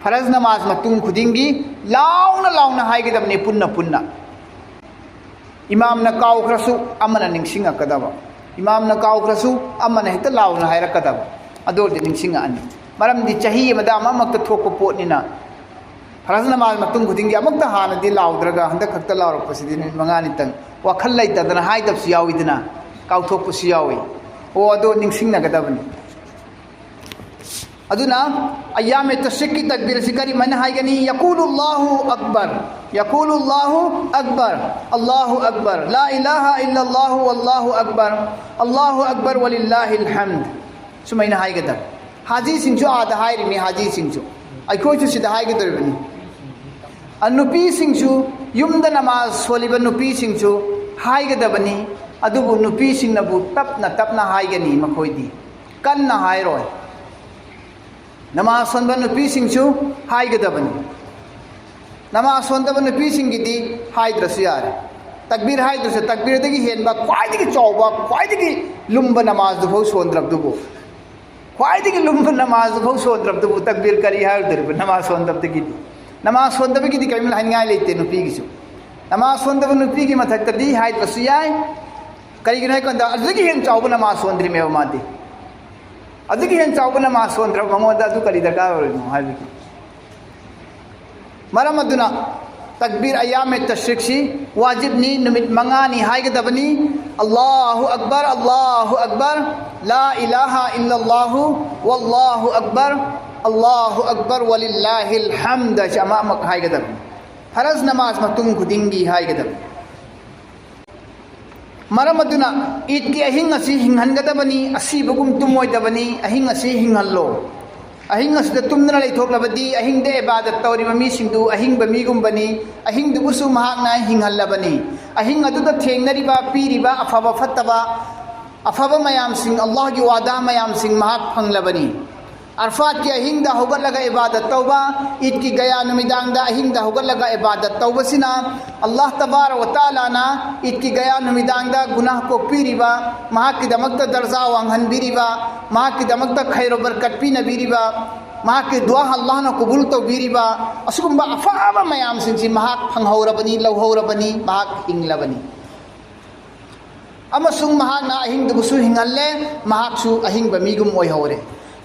ꯐꯔꯖ ꯅꯃꯥꯖ ꯃꯇꯨꯡ ꯈꯨꯗꯤꯡꯒꯤ ꯂꯥꯎꯅ ꯂꯥꯎꯅ ꯍꯥꯏꯒꯗꯕꯅꯤ, ꯄꯨꯟꯅ ꯄꯨꯟꯅ꯫ ꯏꯃꯥꯝꯅ ꯀꯥꯎꯈ꯭ꯔꯁꯨ ꯑꯃꯅ ꯅꯤꯡꯁꯤꯡꯉꯛꯀꯗꯕ, ꯏꯃꯥꯝꯅ ꯀꯥꯎꯈ꯭ꯔꯁꯨ ꯑꯃꯅ ꯍꯦꯛꯇ ꯂꯥꯎꯅ ꯍꯥꯏꯔꯛꯀꯗꯕ, ꯑꯗꯨ ꯑꯣꯏꯔꯗꯤ ꯅꯤꯡꯁꯤꯡꯉꯛꯑꯅꯤ꯫ ꯃꯔꯝꯗꯤ ꯆꯍꯤ ꯑꯃꯗ ꯑꯃꯃꯛꯇ ꯊꯣꯛꯄ ꯄꯣꯠꯅꯤꯅ꯫ ꯐꯔꯖ ꯅꯃꯥꯖ ꯃꯇꯨꯡ ꯈꯨꯗꯤꯡꯒꯤ ꯑꯃꯨꯛꯇ ꯍꯥꯟꯅꯗꯤ ꯂꯥꯎꯗ꯭ꯔꯒ ꯍꯟꯗꯛ ꯈꯛꯇ ꯂꯥꯎꯔꯛꯄꯁꯤꯗꯤ ꯅꯨꯃꯤꯠ ꯃꯉꯥꯅꯤꯇꯪ ꯋꯥꯈꯜ ꯂꯩꯇꯗꯅ ꯍꯥꯏꯗꯕꯁꯨ ꯌꯥꯎꯏꯗꯅ, ꯀꯥꯎꯊꯣꯛꯄꯁꯨ ꯌꯥꯎꯏ꯫ ꯑꯣ, ꯑꯗꯣ ꯅꯤꯡꯁꯤꯡꯅꯒꯗꯕꯅꯤ꯫ ꯑꯗꯨꯅ ꯑꯌꯥꯃꯦ ꯇꯁ꯭ꯔꯤꯛꯀꯤ ꯇꯛꯕꯤꯔꯁꯤ ꯀꯔꯤꯃꯥꯏꯅ ꯍꯥꯏꯒꯅꯤ? ꯌꯀꯨꯂꯨ ꯑꯜꯂꯥꯍꯨ ꯑꯛꯕꯔ, ꯌꯀꯨꯂꯨ ꯑꯜꯂꯥꯍꯨ ꯑꯛꯕꯔ, ꯑꯜꯂꯥꯍꯨ ꯑꯛꯕꯔ, ꯂꯥ ꯏꯂꯥꯍ ꯏꯜꯂꯜꯂꯥꯍꯨ ꯋꯜꯂꯥꯍꯨ ꯑꯛꯕꯔ, ꯑꯜꯂꯥꯍꯨ ꯑꯛꯕꯔ ꯋꯂꯤꯜꯂꯥꯍꯤꯜ ꯍꯝꯗ꯫ ꯁꯨꯃꯥꯏꯅ ꯍꯥꯏꯒꯗꯕ꯫ ꯍꯥꯖꯤꯁꯤꯡꯁꯨ ꯑꯥꯗ ꯍꯥꯏꯔꯤꯃꯤ, ꯍꯥꯖꯤꯁꯤꯡꯁꯨ꯫ ꯑꯩꯈꯣꯏꯁꯨ ꯁꯤꯗ ꯍꯥꯏꯒꯗꯧꯔꯤꯕꯅꯤ꯫ ꯑ, ꯅꯨꯄꯤꯁꯤꯡꯁꯨ, ꯌꯨꯝꯗ ꯅꯃꯥꯖ ꯁꯣꯜꯂꯤꯕ ꯅꯨꯄꯤꯁꯤꯡꯁꯨ ꯍꯥꯏꯒꯗꯕꯅꯤ꯫ ꯑꯗꯨꯕꯨ ꯅꯨꯄꯤꯁꯤꯡꯅꯕꯨ ꯇꯞꯅ ꯇꯞꯅ ꯍꯥꯏꯒꯅꯤ, ꯃꯈꯣꯏꯗꯤ ꯀꯟꯅ ꯍꯥꯏꯔꯣꯏ꯫ ꯅꯃꯥꯖ ꯁꯣꯟꯕ ꯅꯨꯄꯤꯁꯤꯡꯁꯨ ꯍꯥꯏꯒꯗꯕꯅꯤ꯫ ꯅꯃꯥꯖ ꯁꯣꯟꯗꯕ ꯅꯨꯄꯤꯁꯤꯡꯒꯤꯗꯤ ꯍꯥꯏꯗ꯭ꯔꯁꯨ ꯌꯥꯔꯦ꯫ ꯇꯛꯕꯤꯔ ꯍꯥꯏꯗ꯭ꯔꯁꯨ, ꯇꯛꯕꯤꯔꯗꯒꯤ ꯍꯦꯟꯕ, ꯈ꯭ꯋꯥꯏꯗꯒꯤ ꯆꯥꯎꯕ, ꯈ꯭ꯋꯥꯏꯗꯒꯤ ꯂꯨꯝꯕ ꯅꯃꯥꯖꯗꯨꯐꯥꯎ ꯁꯣꯟꯗ꯭ꯔꯕꯗꯨꯕꯨ, ꯈ꯭ꯋꯥꯏꯗꯒꯤ ꯂꯨꯝꯕ ꯅꯃꯥꯖꯗꯨꯐꯥꯎ ꯁꯣꯟꯗ꯭ꯔꯕꯗꯨꯕꯨ ꯇꯛꯕꯤꯔ ꯀꯔꯤ ꯍꯥꯏꯔꯨꯗꯣꯔꯤꯕ ꯅꯃꯥꯖ ꯁꯣꯟꯗꯕꯗꯒꯤꯗꯤ? ꯅꯃꯥꯖ ꯁꯣꯟꯗꯕꯒꯤꯗꯤ ꯀꯔꯤꯝ ꯍꯥꯏꯅꯤꯡꯉꯥꯏ ꯂꯩꯇꯦ ꯅꯨꯄꯤꯒꯤꯁꯨ꯫ ꯅꯃꯥꯖ ꯁꯣꯟꯗꯕ ꯅꯨꯄꯤꯒꯤ ꯃꯊꯛꯇꯗꯤ ꯍꯥꯏꯗ꯭ꯔꯁꯨ ꯌꯥꯏ꯫ ꯀꯔꯤꯒꯤꯅꯣ ꯍꯥꯏ ꯀꯥꯟꯗ ꯑꯗꯨꯗꯒꯤ ꯍꯦꯟꯅ ꯆꯥꯎꯕ ꯅꯃꯥꯖ ꯁꯣꯟꯗ꯭ꯔꯤꯃꯦꯕ ꯃꯥꯗꯤ꯫ ꯑꯗꯨꯗꯒꯤ ꯍꯦꯟꯅ ꯆꯥꯎꯕ ꯅꯃꯥꯖ ꯁꯣꯟꯗ꯭ꯔꯕ ꯃꯉꯣꯟꯗ ꯑꯗꯨ ꯀꯔꯤ ꯗꯔꯀꯥꯔ ꯑꯣꯏꯔꯤꯅꯣ ꯍꯥꯏꯕꯒꯤ꯫ ꯃꯔꯝ ꯑꯗꯨꯅ ꯇꯛꯕꯤꯔ ꯑꯌꯥꯃꯦ ꯇꯁ꯭ꯔꯤꯛꯁꯤ ꯋꯥꯖꯤꯕꯅꯤ, ꯅꯨꯃꯤꯠ ꯃꯉꯥꯅꯤ ꯍꯥꯏꯒꯗꯕꯅꯤ꯫ ꯑꯜꯂꯥꯍꯨ ꯑꯛꯕꯔ, ꯑꯜꯂꯥꯍꯨ ꯑꯛꯕꯔ, ꯂꯥ ꯏꯂꯥꯍ ꯏꯜꯂꯜꯂꯥꯍꯨ, ꯋꯜꯂꯥꯍꯨ ꯑꯛꯕꯔ, ꯑꯜꯂꯥꯍꯨ ꯑꯛꯕꯔ ꯋꯂꯤꯜꯂꯥꯍꯤꯜ ꯍꯝꯗ ꯍꯥꯏꯁꯤ ꯑꯃ ꯑꯃꯛ ꯍꯥꯏꯒꯗꯕꯅꯤ꯫ ꯐꯔꯖ ꯅꯃꯥꯖ ꯃꯇꯨꯡ ꯈꯨꯗꯤꯡꯒꯤ ꯍꯥꯏꯒꯗꯕꯅꯤ꯫ ꯃꯔꯝ ꯑꯗꯨꯅ ꯏꯗꯀꯤ ꯑꯍꯤꯡ ꯑꯁꯤ ꯍꯤꯡꯍꯟꯒꯗꯕꯅꯤ, ꯑꯁꯤꯕꯒꯨꯝ ꯇꯨꯝꯃꯣꯏꯗꯕꯅꯤ, ꯑꯍꯤꯡ ꯑꯁꯤ ꯍꯤꯡꯍꯜꯂꯣ꯫ ꯑꯍꯤꯡ ꯑꯁꯤꯗ ꯇꯨꯝꯗꯅ ꯂꯩꯊꯣꯛꯂꯕꯗꯤ ꯑꯍꯤꯡꯗ ꯏꯕꯥꯗꯠ ꯇꯧꯔꯤꯕ ꯃꯤꯁꯤꯡꯗꯨ ꯑꯍꯤꯡꯕ ꯃꯤꯒꯨꯝꯕꯅꯤ, ꯑꯍꯤꯡꯗꯨꯕꯨꯁꯨ ꯃꯍꯥꯛꯅ ꯍꯤꯡꯍꯜꯂꯕꯅꯤ꯫ ꯑꯍꯤꯡ ꯑꯗꯨꯗ ꯊꯦꯡꯅꯔꯤꯕ, ꯄꯤꯔꯤꯕ ꯑꯐꯕ ꯐꯠꯇꯕ, ꯑꯐꯕ ꯃꯌꯥꯝꯁꯤꯡ, ꯑꯜꯂꯥꯍꯒꯤ ꯋꯥꯗꯥ ꯃꯌꯥꯝꯁꯤꯡ ꯃꯍꯥꯛ ꯐꯪꯂꯕꯅꯤ꯫ ꯑꯔꯐꯥꯠꯀꯤ ꯑꯍꯤꯡꯗ ꯍꯧꯒꯠꯂꯒ ꯏꯕꯥꯗꯠ ꯇꯧꯕ, ꯏꯗꯀꯤ ꯒꯌꯥ ꯅꯨꯃꯤꯗꯥꯡꯗ ꯑꯍꯤꯡꯗ ꯍꯧꯒꯠꯂꯒ ꯏꯕꯥꯗꯠ ꯇꯧꯕꯁꯤꯅ ꯑꯜꯂꯥꯍ ꯇꯕꯥꯔꯛ ꯋ ꯇꯥꯂꯥꯅ ꯏꯗꯀꯤ ꯒꯌꯥ ꯅꯨꯃꯤꯗꯥꯡꯗ ꯒꯨꯅꯥꯍ ꯀꯣꯛꯄꯤꯔꯤꯕ, ꯃꯍꯥꯛꯀꯤꯗꯃꯛꯇ ꯗꯔꯖꯥ ꯋꯥꯡꯍꯟꯕꯤꯔꯤꯕ, ꯃꯍꯥꯛꯀꯤꯗꯃꯛꯇ ꯈꯩꯔꯣ ꯕꯔꯀꯠ ꯄꯤꯅꯕꯤꯔꯤꯕ, ꯃꯍꯥꯛꯀꯤ ꯗꯨꯋꯥ ꯑꯜꯂꯥꯍꯅ ꯀꯕꯨꯜ ꯇꯧꯕꯤꯔꯤꯕ, ꯑꯁꯤꯒꯨꯝꯕ ꯑꯐꯕ ꯃꯌꯥꯝꯁꯤꯡꯁꯤ ꯃꯍꯥꯛ ꯐꯪꯍꯧꯔꯕꯅꯤ, ꯂꯧꯍꯧꯔꯕꯅꯤ, ꯃꯍꯥꯛ ꯍꯤꯡꯂꯕꯅꯤ꯫ ꯑꯃꯁꯨꯡ ꯃꯍꯥꯛꯅ ꯑꯍꯤꯡꯗꯨꯕꯨꯁꯨ ꯍꯤꯡꯍꯜꯂꯦ, ꯃꯍꯥꯛꯁꯨ ꯑꯍꯤꯡꯕ ꯃꯤꯒꯨꯝ ꯑꯣꯏꯍꯧꯔꯦ꯫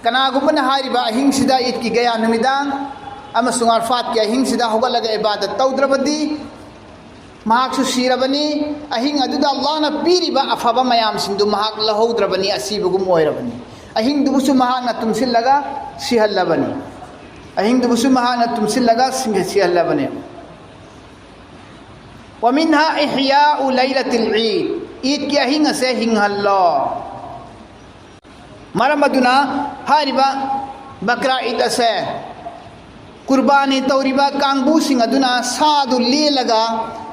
ꯀꯅꯥꯒꯨꯝꯕꯅ ꯍꯥꯏꯔꯤꯕ ꯑꯍꯤꯡꯁꯤꯗ, ꯏꯗꯀꯤ ꯒꯌꯥ ꯅꯨꯃꯤꯗꯥꯡ ꯑꯃꯁꯨꯡ ꯑꯔꯐꯥꯠꯀꯤ ꯑꯍꯤꯡꯁꯤꯗ ꯍꯧꯒꯠꯂꯒ ꯏꯕꯥꯗꯠ ꯇꯧꯗ꯭ꯔꯕꯗꯤ ꯃꯍꯥꯛꯁꯨ ꯁꯤꯔꯕꯅꯤ꯫ ꯑꯍꯤꯡ ꯑꯗꯨꯗ ꯑꯜꯂꯥꯍꯅ ꯄꯤꯔꯤꯕ ꯑꯐꯕ ꯃꯌꯥꯝꯁꯤꯡꯗꯨ ꯃꯍꯥꯛ ꯂꯧꯍꯧꯗ꯭ꯔꯕꯅꯤ, ꯑꯁꯤꯕꯒꯨꯝ ꯑꯣꯏꯔꯕꯅꯤ꯫ ꯑꯍꯤꯡꯗꯨꯕꯨꯁꯨ ꯃꯍꯥꯛꯅ ꯇꯨꯝꯁꯤꯜꯂꯒ ꯁꯤꯍꯜꯂꯕꯅꯤ꯫ ꯑꯍꯤꯡꯗꯨꯕꯨꯁꯨ ꯃꯍꯥꯛꯅ ꯇꯨꯝꯁꯤꯜꯂꯒ ꯁꯤ-, ꯁꯤꯍꯜꯂꯕꯅꯤ꯫ ومنها إحياء ليلة العيد. ꯏꯗꯀꯤ ꯑꯍꯤꯡ ꯑꯁꯦ ꯍꯤꯡꯍꯜꯂꯣ꯫ ꯃꯔꯝ ꯑꯗꯨꯅ ꯍꯥꯏꯔꯤꯕ ꯕꯀ꯭ꯔꯥ ꯏꯗ ꯑꯁꯦ ꯀꯨꯔꯕꯥꯅꯤ ꯇꯧꯔꯤꯕ ꯀꯥꯡꯕꯨꯁꯤꯡ ꯑꯗꯨꯅ ꯁꯥꯗꯨ ꯂꯦꯜꯂꯒ,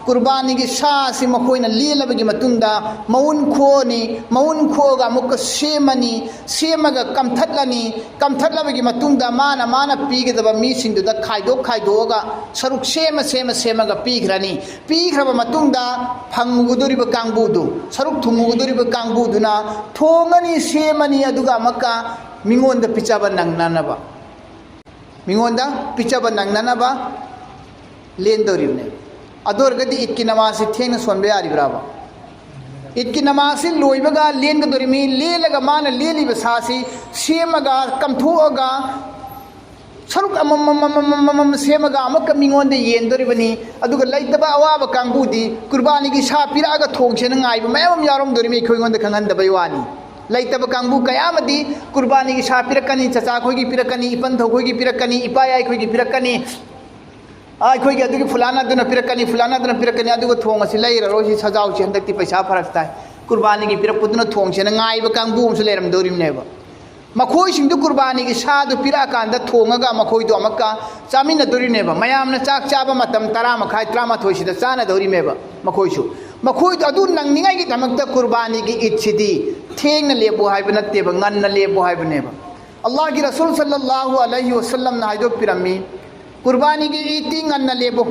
ꯀꯨꯔꯕꯥꯅꯤꯒꯤ ꯁꯥ ꯑꯁꯤ ꯃꯈꯣꯏꯅ ꯂꯦꯜꯂꯕꯒꯤ ꯃꯇꯨꯡꯗ ꯃꯎꯟ ꯈꯣꯛꯑꯅꯤ, ꯃꯎꯟ ꯈꯣꯛꯑꯒ ꯑꯃꯨꯛꯀ ꯁꯦꯝꯃꯅꯤ, ꯁꯦꯝꯃꯒ ꯀꯝꯊꯠꯂꯅꯤ, ꯀꯝꯊꯠꯂꯕꯒꯤ ꯃꯇꯨꯡꯗ ꯃꯥꯅ, ꯃꯥꯅ ꯄꯤꯒꯗꯕ ꯃꯤꯁꯤꯡꯗꯨꯗ ꯈꯥꯏꯗꯣꯛ ꯈꯥꯏꯗꯣꯛꯑꯒ ꯁꯔꯨꯛ ꯁꯦꯝꯃ, ꯁꯦꯝꯃ, ꯁꯦꯝꯃꯒ ꯄꯤꯈ꯭ꯔꯅꯤ꯫ ꯄꯤꯈ꯭ꯔꯕ ꯃꯇꯨꯡꯗ ꯐꯪꯉꯨꯒꯗꯧꯔꯤꯕ ꯀꯥꯡꯕꯨꯗꯨ, ꯁꯔꯨꯛ ꯊꯨꯡꯉꯨꯒꯗꯧꯔꯤꯕ ꯀꯥꯡꯕꯨꯗꯨꯅ ꯊꯣꯡꯉꯅꯤ, ꯁꯦꯝꯃꯅꯤ, ꯑꯗꯨꯒ ꯑꯃꯨꯛꯀ ꯃꯤꯉꯣꯟꯗ ꯄꯤꯖꯕ ꯅꯪꯅꯅꯕ, ꯃꯤꯉꯣꯟꯗ ꯄꯤꯖꯕ ꯅꯪꯅꯅꯕ ꯂꯦꯟꯗꯧꯔꯤꯕꯅꯦ꯫ ꯑꯗꯨ ꯑꯣꯏꯔꯒꯗꯤ ꯏꯗꯀꯤ ꯅꯃꯥꯖꯁꯤ ꯊꯦꯡꯅ ꯁꯣꯟꯕ ꯌꯥꯔꯤꯕ꯭ꯔꯥꯕ? ꯏꯗꯀꯤ ꯅꯃꯥꯖꯁꯤ ꯂꯣꯏꯕꯒ ꯂꯦꯟꯒꯗꯧꯔꯤꯕꯅꯤ꯫ ꯂꯦꯜꯂꯒ ꯃꯥꯅ ꯂꯦꯜꯂꯤꯕ ꯁꯥꯁꯤ ꯁꯦꯝꯃꯒ, ꯀꯝꯊꯣꯛꯑꯒ, ꯁꯔꯨꯛ ꯑꯃꯃꯝ, ꯑꯃꯃꯝ, ꯑꯃꯃꯝ ꯁꯦꯝꯃꯒ ꯑꯃꯨꯛꯀ ꯃꯤꯉꯣꯟꯗ ꯌꯦꯟꯗꯧꯔꯤꯕꯅꯤ꯫ ꯑꯗꯨꯒ ꯂꯩꯇꯕ ꯑꯋꯥꯕ ꯀꯥꯡꯕꯨꯗꯤ ꯀꯨꯔꯕꯥꯅꯤꯒꯤ ꯁꯥ ꯄꯤꯔꯛꯑꯒ ꯊꯣꯡꯁꯦꯅ ꯉꯥꯏꯕ ꯃꯌꯥꯝ ꯑꯃ ꯌꯥꯎꯔꯝꯗꯧꯔꯤꯕꯅꯤ, ꯑꯩꯈꯣꯏꯉꯣꯟꯗ ꯈꯪꯍꯟꯗꯕꯩ ꯋꯥꯅꯤ꯫ ꯂꯩꯇꯕ ꯀꯥꯡꯕꯨ ꯀꯌꯥ ꯑꯃꯗꯤ ꯀꯨꯔꯕꯥꯅꯤꯒꯤ ꯁꯥ ꯄꯤꯔꯛꯀꯅꯤ, ꯆꯆꯥ ꯈꯣꯏꯒꯤ ꯄꯤꯔꯛꯀꯅꯤ, ꯏꯄꯟꯊꯧ ꯈꯣꯏꯒꯤ ꯄꯤꯔꯛꯀꯅꯤ, ꯏꯄꯥ ꯌꯥꯏ ꯈꯣꯏꯒꯤ ꯄꯤꯔꯛꯀꯅꯤ, ꯑꯥ, ꯑꯩꯈꯣꯏꯒꯤ ꯑꯗꯨꯒꯤ ꯐꯨꯂꯥꯅꯥꯗꯨꯅ ꯄꯤꯔꯛꯀꯅꯤ, ꯐꯨꯂꯥꯅꯥꯗꯨꯅ ꯄꯤꯔꯛꯀꯅꯤ, ꯑꯗꯨꯒ ꯊꯣꯡ ꯑꯁꯤ ꯂꯩꯔꯔꯣꯏꯁꯤ, ꯁꯖꯥꯎꯁꯤ ꯍꯟꯗꯛꯇꯤ ꯄꯩꯁꯥ ꯐꯔꯛ ꯇꯥꯏ, ꯀꯨꯔꯕꯥꯅꯤꯒꯤ ꯄꯤꯔꯛꯄꯗꯨꯅ ꯊꯣꯡꯁꯦꯅ ꯉꯥꯏꯕ ꯀꯥꯡꯕꯨ ꯑꯃꯁꯨ ꯂꯩꯔꯝꯗꯧꯔꯤꯕꯅꯦꯕ꯫ ꯃꯈꯣꯏꯁꯤꯡꯗꯨ ꯀꯨꯔꯕꯥꯅꯤꯒꯤ ꯁꯥꯗꯨ ꯄꯤꯔꯛꯑꯀꯥꯟꯗ ꯊꯣꯡꯉꯒ ꯃꯈꯣꯏꯗꯣ ꯑꯃꯨꯛꯀ ꯆꯥꯃꯤꯟꯅꯗꯣꯔꯤꯅꯦꯕ꯫ ꯃꯌꯥꯝꯅ ꯆꯥꯛ ꯆꯥꯕ ꯃꯇꯝ ꯇꯔꯥ ꯃꯈꯥꯏ, ꯇꯔꯥꯃꯥꯊꯣꯏꯁꯤꯗ ꯆꯥꯅꯗꯧꯔꯤꯃꯦꯕ ꯃꯈꯣꯏꯁꯨ꯫ ꯃꯈꯣꯏꯗꯣ ꯑꯗꯨ ꯅꯪꯅꯤꯡꯉꯥꯏꯒꯤꯗꯃꯛꯇ ꯀꯨꯔꯕꯥꯅꯤꯒꯤ ꯏꯗꯁꯤꯗꯤ ꯊꯦꯡꯅ ꯂꯦꯞꯄꯨ ꯍꯥꯏꯕ ꯅꯠꯇꯦꯕ, ꯉꯟꯅ ꯂꯦꯞꯄꯨ ꯍꯥꯏꯕꯅꯦꯕ꯫ ꯑꯜꯂꯥꯍꯒꯤ ꯔꯁꯨꯜ ꯁꯜꯂꯜꯂꯥꯍꯨ ꯑꯂꯩꯍꯤ ꯋꯁꯜꯂꯝꯅ ꯍꯥꯏꯗꯣꯛꯄꯤꯔꯝꯃꯤ, ꯀꯨꯔꯕꯥꯅꯤꯒꯤ ꯏꯗꯇꯤ ꯉꯟꯅ ꯂꯦꯞꯄꯨ,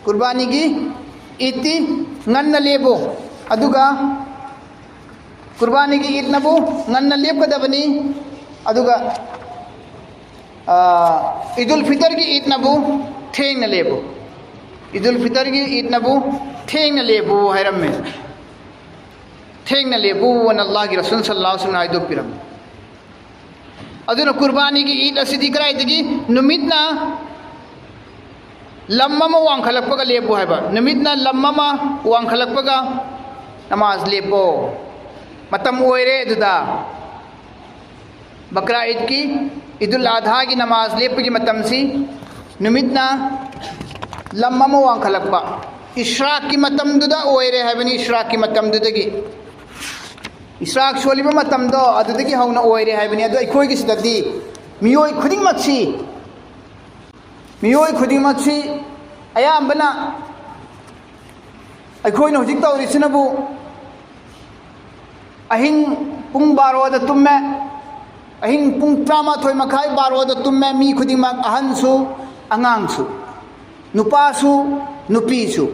ꯀꯨꯔꯕꯥꯅꯤꯒꯤ ꯏꯗꯇꯤ ꯉꯟꯅ ꯂꯦꯞꯄꯨ, ꯑꯗꯨꯒ ꯀꯨꯔꯕꯥꯅꯤꯒꯤ ꯏꯗꯅꯕꯨ ꯉꯟꯅ ꯂꯦꯞꯀꯗꯕꯅꯤ, ꯑꯗꯨꯒ, ꯑ, ꯏꯗꯨꯜ ꯐꯤꯇꯔꯒꯤ ꯏꯗꯅꯕꯨ ꯊꯦꯡꯅ ꯂꯦꯞꯄꯨ, ꯏꯗꯨꯜ ꯐꯤꯇꯔꯒꯤ ꯏꯗꯅꯕꯨ ꯊꯦꯡꯅ ꯂꯦꯞꯄꯨ ꯍꯥꯏꯔꯝꯃꯦ꯫ ꯊꯦꯡꯅ ꯂꯦꯞꯄꯨ ꯑꯅ ꯑꯜꯂꯥꯍꯒꯤ ꯔꯁꯨꯜ ꯁꯜꯂꯜꯂꯥꯍꯨ ꯑꯂꯩꯍꯤ ꯋꯁꯜꯂꯝꯅ ꯍꯥꯏꯗꯣꯛꯄꯤꯔꯝꯃꯤ꯫ ꯑꯗꯨꯅ ꯀꯨꯔꯕꯥꯅꯤꯒꯤ ꯏꯗ ꯑꯁꯤꯗꯤ ꯀꯗꯥꯏꯗꯒꯤ? ꯅꯨꯃꯤꯠꯅ ꯂꯝ ꯑꯃ ꯋꯥꯡꯈꯠꯂꯛꯄꯒ ꯂꯦꯞꯄꯨ ꯍꯥꯏꯕ, ꯅꯨꯃꯤꯠꯅ ꯂꯝ ꯑꯃ ꯋꯥꯡꯈꯠꯂꯛꯄꯒ ꯅꯃꯥꯖ ꯂꯦꯞꯄꯣ꯫ ꯃꯇꯝ ꯑꯣꯏꯔꯦ ꯑꯗꯨꯗ꯫ ꯕꯀ꯭ꯔꯥ ꯏꯗꯀꯤ, ꯏꯗꯨꯜ ꯑꯙꯥꯒꯤ ꯅꯃꯥꯖ ꯂꯦꯞꯄꯒꯤ ꯃꯇꯝꯁꯤ ꯅꯨꯃꯤꯠꯅ ꯂꯝ ꯑꯃ ꯋꯥꯡꯈꯠꯂꯛꯄ, ꯏꯁ꯭ꯔꯥꯛꯀꯤ ꯃꯇꯝꯗꯨꯗ ꯑꯣꯏꯔꯦ ꯍꯥꯏꯕꯅꯤ꯫ ꯏꯁ꯭ꯔꯥꯛꯀꯤ ꯃꯇꯝꯗꯨꯗꯒꯤ, ꯏꯁ꯭ꯔꯥꯛ ꯁꯣꯜꯂꯤꯕ ꯃꯇꯝꯗꯣ ꯑꯗꯨꯗꯒꯤ ꯍꯧꯅ ꯑꯣꯏꯔꯦ ꯍꯥꯏꯕꯅꯤ꯫ ꯑꯗꯣ ꯑꯩꯈꯣꯏꯒꯤꯁꯤꯗꯗꯤ ꯃꯤꯑꯣꯏ ꯈꯨꯗꯤꯡꯃꯛꯁꯤ, ꯃꯤꯑꯣꯏ ꯈꯨꯗꯤꯡꯃꯛꯁꯤ ꯑꯌꯥꯝꯕꯅ ꯑꯩꯈꯣꯏꯅ ꯍꯧꯖꯤꯛ ꯇꯧꯔꯤꯁꯤꯅꯕꯨ ꯑꯍꯤꯡ ꯄꯨꯡ ꯕꯥꯔꯣꯗ ꯇꯨꯝꯃꯦ, ꯑꯍꯤꯡ ꯄꯨꯡ ꯇꯔꯥꯃꯥꯊꯣꯏ ꯃꯈꯥꯏ, ꯕꯥꯔꯣꯗ ꯇꯨꯝꯃꯦ꯫ ꯃꯤ ꯈꯨꯗꯤꯡꯃꯛ, ꯑꯍꯟꯁꯨ, ꯑꯉꯥꯡꯁꯨ, ꯅꯨꯄꯥꯁꯨ, ꯅꯨꯄꯤꯁꯨ꯫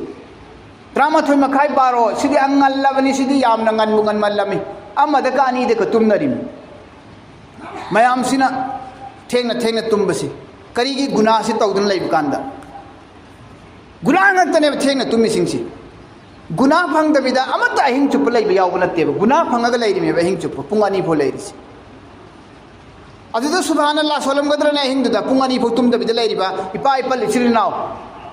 ꯇꯔꯥꯃꯥꯊꯣꯏ ꯃꯈꯥꯏ, ꯕꯥꯔꯣ, ꯁꯤꯗꯤ ꯌꯥꯝ ꯉꯜꯂꯕꯅꯤ, ꯁꯤꯗꯤ ꯌꯥꯝꯅ ꯉꯟꯕꯨ ꯉꯟꯃꯜꯂꯝꯃꯤ꯫ ꯑꯃꯗꯒ ꯑꯅꯤꯗꯒ ꯇꯨꯝꯅꯔꯤꯃꯤ ꯃꯌꯥꯝꯁꯤꯅ, ꯊꯦꯡꯅ ꯊꯦꯡꯅ ꯇꯨꯝꯕꯁꯤ꯫ ꯀꯔꯤꯒꯤ? ꯒꯨꯅꯥꯁꯤ ꯇꯧꯗꯨꯅ ꯂꯩꯕ ꯀꯥꯟꯗ꯫ ꯒꯨꯅꯥ ꯉꯥꯛꯇꯅꯦꯕ ꯊꯦꯡꯅ ꯇꯨꯝꯃꯤꯁꯤꯡꯁꯤ꯫ ꯒꯨꯅꯥ ꯐꯪꯗꯕꯤꯗ ꯑꯃꯠꯇ ꯑꯍꯤꯡ ꯆꯨꯞꯄ ꯂꯩꯕ ꯌꯥꯎꯕ ꯅꯠꯇꯦꯕ꯫ ꯒꯨꯅꯥ ꯐꯪꯉꯒ ꯂꯩꯔꯤꯃꯦꯕ ꯑꯍꯤꯡ ꯆꯨꯞꯄ, ꯄꯨꯡ ꯑꯅꯤ ꯐꯥꯎ ꯂꯩꯔꯤꯁꯤ꯫ ꯑꯗꯨꯗ ꯁꯨꯕꯍꯥꯅꯜꯂꯥ ꯁꯣꯜꯂꯝꯒꯗ꯭ꯔꯅꯦ? ꯑꯍꯤꯡꯗꯨꯗ ꯄꯨꯡ ꯑꯅꯤ ꯐꯥꯎ ꯇꯨꯝꯗꯕꯤꯗ ꯂꯩꯔꯤꯕ ꯏꯄꯥ ꯏꯄꯜ ꯏꯆꯤꯜ ꯏꯅꯥꯎ,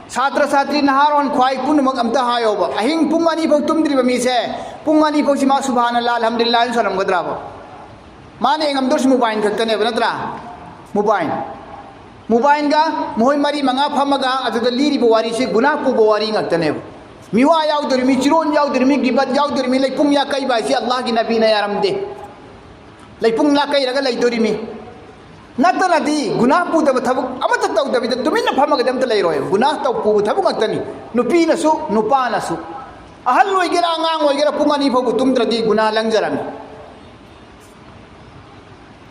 ꯁꯥꯇ꯭ꯔ ꯁꯥꯇ꯭ꯔꯤ, ꯅꯍꯥꯔꯣꯟ ꯈ꯭ꯋꯥꯏ ꯄꯨꯝꯅꯃꯛ ꯑꯝꯇ ꯍꯥꯏꯌꯣꯕ, ꯑꯍꯤꯡ ꯄꯨꯡ ꯑꯅꯤ ꯐꯥꯎ ꯇꯨꯝꯗ꯭ꯔꯤꯕ ꯃꯤꯁꯦ ꯄꯨꯡ ꯑꯅꯤ ꯐꯥꯎꯁꯤ ꯃꯥ ꯁꯨꯕꯍꯥꯅꯜꯂꯥ, ꯑꯜꯍꯝꯗꯨꯂꯤꯜꯂꯥꯍ ꯍꯥꯏꯅ ꯁꯣꯜꯂꯝꯒꯗ꯭ꯔꯕ? ꯃꯥꯅ ꯌꯦꯡꯉꯝꯗꯣꯏꯁꯤ ꯃꯣꯕꯥꯏꯜ ꯈꯛꯇꯅꯦꯕ, ꯅꯠꯇ꯭ꯔꯥ? ꯃꯣꯕꯥꯏꯜ, ꯃꯣꯕꯥꯏꯜꯒ ꯃꯈꯣꯏ ꯃꯔꯤ ꯃꯉꯥ ꯐꯝꯃꯒ ꯑꯗꯨꯗ ꯂꯤꯔꯤꯕ ꯋꯥꯔꯤꯁꯤ ꯒꯨꯅꯥ ꯄꯨꯕ ꯋꯥꯔꯤ ꯉꯥꯛꯇꯅꯦꯕ꯫ ꯃꯤꯋꯥ ꯌꯥꯎꯗꯣꯔꯤꯃꯤ, ꯆꯤꯔꯣꯟ ꯌꯥꯎꯗꯣꯔꯤꯃꯤ, ꯒꯤꯕꯠ ꯌꯥꯎꯗꯣꯔꯤꯃꯤ, ꯂꯩꯄꯨꯡ ꯌꯥꯀꯩꯕ ꯍꯥꯏꯁꯤ ꯑꯜꯂꯥꯍꯒꯤ ꯅꯕꯤꯅ ꯌꯥꯔꯝꯗꯦ꯫ ꯂꯩꯄꯨꯡ ꯂꯥꯀꯩꯔꯒ ꯂꯩꯗꯣꯔꯤꯃꯤ꯫ ꯅꯠꯇꯅꯗꯤ ꯒꯨꯅꯥ ꯄꯨꯗꯕ ꯊꯕꯛ ꯑꯃꯠꯇ ꯇꯧꯗꯕꯤꯗ ꯇꯨꯃꯤꯟꯅ ꯐꯝꯃꯒꯗꯤ ꯑꯝꯇ ꯂꯩꯔꯣꯏ꯫ ꯒꯨꯅꯥ ꯇꯧ ꯄꯨꯕ ꯊꯕꯛ ꯉꯥꯛꯇꯅꯤ, ꯅꯨꯄꯤꯅꯁꯨ ꯅꯨꯄꯥꯅꯁꯨ꯫ ꯑꯍꯜ ꯑꯣꯏꯒꯦꯔꯥ ꯑꯉꯥꯡ ꯑꯣꯏꯒꯦꯔꯥ ꯄꯨꯡ ꯑꯅꯤ ꯐꯥꯎꯕ ꯇꯨꯝꯗ꯭ꯔꯗꯤ ꯒꯨꯅꯥ ꯂꯪꯖꯔꯅꯤ꯫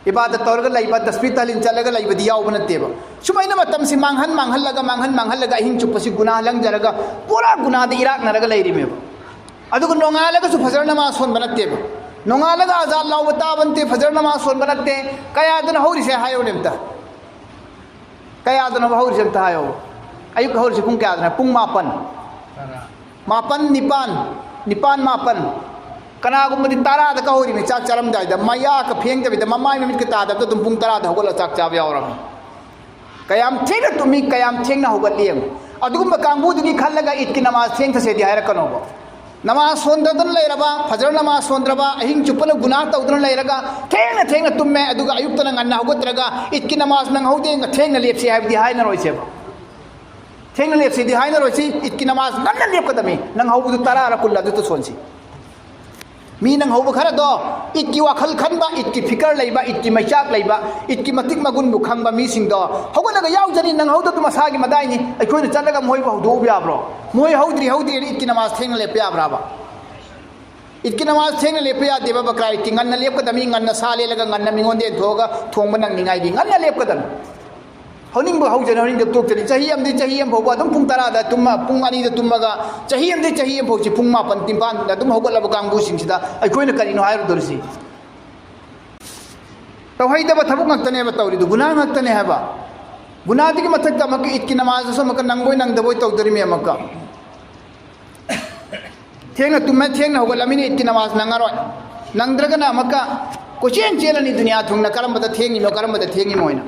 ꯏꯕꯥꯗꯠ ꯇꯧꯔꯒ ꯂꯩꯕ, ꯇꯁꯕꯤꯍ ꯇꯥꯍꯂꯤꯜ ꯆꯠꯂꯒ ꯂꯩꯕꯗꯤ ꯌꯥꯎꯕ ꯅꯠꯇꯦꯕ꯫ ꯁꯨꯃꯥꯏꯅ ꯃꯇꯝꯁꯤ ꯃꯥꯡꯍꯟ ꯃꯥꯡꯍꯜꯂꯒ, ꯃꯥꯡꯍꯟ ꯃꯥꯡꯍꯜꯂꯒ ꯑꯍꯤꯡ ꯆꯨꯞꯄꯁꯤ ꯒꯨꯅꯥ ꯂꯪꯖꯔꯒ ꯄꯨꯔꯥ ꯒꯨꯅꯥꯗ ꯏꯔꯥꯛꯅꯔꯒ ꯂꯩꯔꯤꯃꯦꯕ꯫ ꯑꯗꯨꯒ ꯅꯣꯡꯉꯥꯜꯂꯒꯁꯨ ꯐꯖꯔ ꯅꯃꯥꯖ ꯁꯣꯟꯕ ꯅꯠꯇꯦꯕ꯫ ꯅꯣꯡꯉꯥꯜꯂꯒ ꯑꯖꯥꯟ ꯂꯥꯎꯕ ꯇꯥꯕ ꯅꯠꯇꯦ, ꯐꯖꯔ ꯅꯃꯥꯖ ꯁꯣꯟꯕ ꯅꯠꯇꯦ꯫ ꯀꯌꯥꯗꯅꯣ ꯍꯧꯔꯤꯁꯦ ꯍꯥꯏꯌꯨꯅꯦ ꯑꯝꯇ꯫ ꯀꯌꯥꯗꯅꯣꯕ ꯍꯧꯔꯤꯁꯦ ꯑꯝꯇ ꯍꯥꯏꯌꯣ꯫ ꯑꯌꯨꯛ ꯍꯧꯔꯤꯁꯦ ꯄꯨꯡ ꯀꯌꯥꯗꯅꯣ? ꯄꯨꯡ ꯃꯥꯄꯟ꯫ ꯃꯥꯄꯟ, ꯅꯤꯄꯥꯟ, ꯅꯤꯄꯥꯟ, ꯃꯥꯄꯟ꯫ ꯀꯅꯥꯒꯨꯝꯕꯗꯤ ꯇꯔꯥꯗ ꯀꯍꯧꯔꯤꯕꯅꯤ, ꯆꯥꯛ ꯆꯥꯔꯝꯗꯥꯏꯗ ꯃꯌꯥꯒ ꯐꯦꯡꯗꯕꯤꯗ, ꯃꯃꯥꯏ ꯃꯃꯤꯠꯀ ꯇꯥꯗꯕꯗ ꯑꯗꯨꯝ ꯄꯨꯡ ꯇꯔꯥꯗ ꯍꯧꯒꯠꯂꯒ ꯆꯥꯛ ꯆꯥꯕ ꯌꯥꯎꯔꯝꯃꯤ꯫ ꯀꯌꯥꯝ ꯊꯦꯡꯅ ꯇꯨꯝꯃꯤ, ꯀꯌꯥꯝ ꯊꯦꯡꯅ ꯍꯧꯒꯠꯂꯤ ꯌꯦꯡꯉꯨ꯫ ꯑꯗꯨꯒꯨꯝꯕ ꯀꯥꯡꯕꯨꯗꯨꯒꯤ ꯈꯜꯂꯒ ꯏꯗꯀꯤ ꯅꯃꯥꯖ ꯊꯦꯡꯊꯁꯦꯗꯤ ꯍꯥꯏꯔꯛꯀꯅꯣꯕ꯫ ꯅꯃꯥꯖ ꯁꯣꯟꯗꯗꯅ ꯂꯩꯔꯕ, ꯐꯖꯔ ꯅꯃꯥꯖ ꯁꯣꯟꯗ꯭ꯔꯕ, ꯑꯍꯤꯡ ꯆꯨꯞꯄꯅ ꯒꯨꯅꯥꯍ ꯇꯧꯗꯨꯅ ꯂꯩꯔꯒ, ꯊꯦꯡꯅ ꯊꯦꯡꯅ ꯇꯨꯝꯃꯦ, ꯑꯗꯨꯒ ꯑꯌꯨꯛꯇꯅ ꯉꯟꯅ ꯍꯧꯒꯠꯇ꯭ꯔꯒ ꯏꯗꯀꯤ ꯅꯃꯥꯖ ꯅꯪꯍꯧꯗꯦ, ꯊꯦꯡꯅ ꯂꯦꯞꯁꯤ ꯍꯥꯏꯕꯗꯤ ꯍꯥꯏꯅꯔꯣꯏꯁꯦꯕ꯫ ꯊꯦꯡꯅ ꯂꯦꯞꯁꯤꯗꯤ ꯍꯥꯏꯅꯔꯣꯏꯁꯤ, ꯏꯗꯀꯤ ꯅꯃꯥꯖ ꯉꯟꯅ ꯂꯦꯞꯀꯗꯕꯅꯤ꯫ ꯅꯪꯍꯧꯕꯗꯨ ꯇꯔꯥꯔ ꯀꯨꯟꯂ ꯑꯗꯨꯇ ꯁꯣꯟꯁꯤ꯫ ꯃꯤ ꯅꯪꯍꯧꯕ ꯈꯔꯗꯣ, ꯏꯗꯀꯤ ꯋꯥꯈꯜ ꯈꯟꯕ, ꯏꯗꯀꯤ ꯐꯤꯀꯔ ꯂꯩꯕ, ꯏꯗꯀꯤ ꯃꯩꯆꯥꯛ ꯂꯩꯕ, ꯏꯗꯀꯤ ꯃꯇꯤꯛ ꯃꯒꯨꯟꯕꯨ ꯈꯪꯕ ꯃꯤꯁꯤꯡꯗꯣ ꯍꯧꯒꯠꯂꯒ ꯌꯥꯎꯖꯅꯤ꯫ ꯅꯪꯍꯧꯗꯕꯗꯨ ꯃꯁꯥꯒꯤ ꯃꯗꯥꯏꯅꯤ꯫ ꯑꯩꯈꯣꯏꯅ ꯆꯠꯂꯒ ꯃꯣꯏꯕꯨ ꯍꯧꯗꯣꯛꯎꯕ ꯌꯥꯕ꯭ꯔꯣ? ꯃꯣꯏ ꯍꯧꯗ꯭ꯔꯤ ꯍꯧꯗ꯭ꯔꯤꯅ ꯏꯗꯀꯤ ꯅꯃꯥꯖ ꯊꯦꯡꯅ ꯂꯦꯞꯄ ꯌꯥꯕ꯭ꯔꯕ? ꯏꯗꯀꯤ ꯅꯃꯥꯖ ꯊꯦꯡꯅ ꯂꯦꯞꯄ ꯌꯥꯗꯦꯕ꯫ ꯕꯀ꯭ꯔꯥ ꯏꯗꯀꯤ ꯉꯟꯅ ꯂꯦꯞꯀꯗꯕꯅꯤ꯫ ꯉꯟꯅ ꯁꯥ ꯂꯦꯜꯂꯒ ꯉꯟꯅ ꯃꯤꯉꯣꯟꯗ ꯌꯦꯟꯊꯣꯛꯑꯒ ꯊꯣꯡꯕ ꯅꯪꯅꯤꯡꯉꯥꯏꯒꯤ ꯉꯟꯅ ꯂꯦꯞꯀꯗꯕꯅꯤ꯫ ꯍꯧꯅꯤꯡꯕ ꯍꯧꯖꯅꯤ, ꯍꯧꯅꯤꯡꯗꯕ ꯇꯣꯛꯆꯅꯤ꯫ ꯆꯍꯤ ꯑꯃꯗꯤ ꯆꯍꯤ ꯑꯃ ꯐꯥꯎꯕ ꯑꯗꯨꯝ ꯄꯨꯡ ꯇꯔꯥꯗ ꯇꯨꯝꯃ, ꯄꯨꯡ ꯑꯅꯤꯗ ꯇꯨꯝꯃꯒ, ꯆꯍꯤ ꯑꯃꯗꯤ ꯆꯍꯤ ꯑꯃ ꯐꯥꯎꯁꯤ ꯄꯨꯡ ꯃꯥꯄꯟ ꯅꯤꯄꯥꯟꯗ ꯑꯗꯨꯝ ꯍꯧꯒꯠꯂꯕ ꯀꯥꯡꯕꯨꯁꯤꯡꯁꯤꯗ ꯑꯩꯈꯣꯏꯅ ꯀꯔꯤꯅꯣ ꯍꯥꯏꯔꯨꯗꯣꯔꯤꯁꯤ? ꯇꯧꯍꯩꯗꯕ ꯊꯕꯛ ꯉꯥꯛꯇꯅꯦꯕ ꯇꯧꯔꯤꯗꯨ, ꯒꯨꯅꯥ ꯉꯥꯛꯇꯅꯦ ꯍꯥꯏꯕ꯫ ꯒꯨꯅꯥꯗꯨꯒꯤ ꯃꯊꯛꯇ ꯑꯃꯨꯛꯀ ꯏꯗꯀꯤ ꯅꯃꯥꯖꯁꯨ ꯑꯃꯨꯛꯀ ꯅꯪꯕꯣꯏ ꯅꯪꯗꯕꯣꯏ ꯇꯧꯗꯣꯔꯤꯃꯤ ꯑꯃꯨꯛꯀ꯫ ꯊꯦꯡꯅ ꯇꯨꯝꯃꯦ, ꯊꯦꯡꯅ ꯍꯧꯒꯠꯂꯃꯤꯅ ꯏꯗꯀꯤ ꯅꯃꯥꯖ ꯅꯪꯉꯔꯣꯏ꯫ ꯅꯪꯗ꯭ꯔꯒꯅ ꯑꯃꯨꯛꯀ ꯀꯣꯏꯆꯦꯟ ꯆꯦꯜꯂꯅꯤ ꯗꯨꯅꯤꯌꯥ ꯊꯨꯡꯅ, ꯀꯔꯝꯕꯗ ꯊꯦꯡꯉꯤꯅꯣ, ꯀꯔꯝꯕꯗ ꯊꯦꯡꯉꯤꯃꯣ ꯍꯥꯏꯅ꯫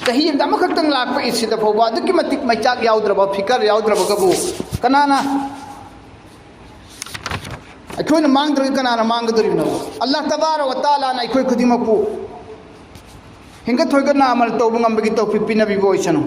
ꯆꯍꯤ ꯑꯃꯗ ꯑꯃꯈꯛꯇꯪ ꯂꯥꯛꯄ ꯏꯗꯁꯤꯗ ꯐꯥꯎꯕ ꯑꯗꯨꯛꯀꯤ ꯃꯇꯤꯛ ꯃꯩꯆꯥꯛ ꯌꯥꯎꯗ꯭ꯔꯕ, ꯐꯤꯀꯔ ꯌꯥꯎꯗ꯭ꯔꯕꯒꯕꯨ ꯀꯅꯥꯅ ꯑꯩꯈꯣꯏꯅ ꯃꯥꯡꯗ꯭ꯔꯒ ꯀꯅꯥꯅ ꯃꯥꯡꯒꯗꯧꯔꯤꯕꯅꯣ? ꯑꯜꯂꯥꯍ ꯇꯕꯥꯔꯛ ꯋ ꯇꯥꯂꯥꯅ ꯑꯩꯈꯣꯏ ꯈꯨꯗꯤꯡꯃꯛꯄꯨ ꯍꯦꯟꯒꯠ ꯊꯣꯏꯒꯠꯅ ꯑꯃꯜ ꯇꯧꯕ ꯉꯝꯕꯒꯤ ꯇꯧꯐꯤꯛ ꯄꯤꯅꯕꯤꯕ ꯑꯣꯏꯁꯅꯨ꯫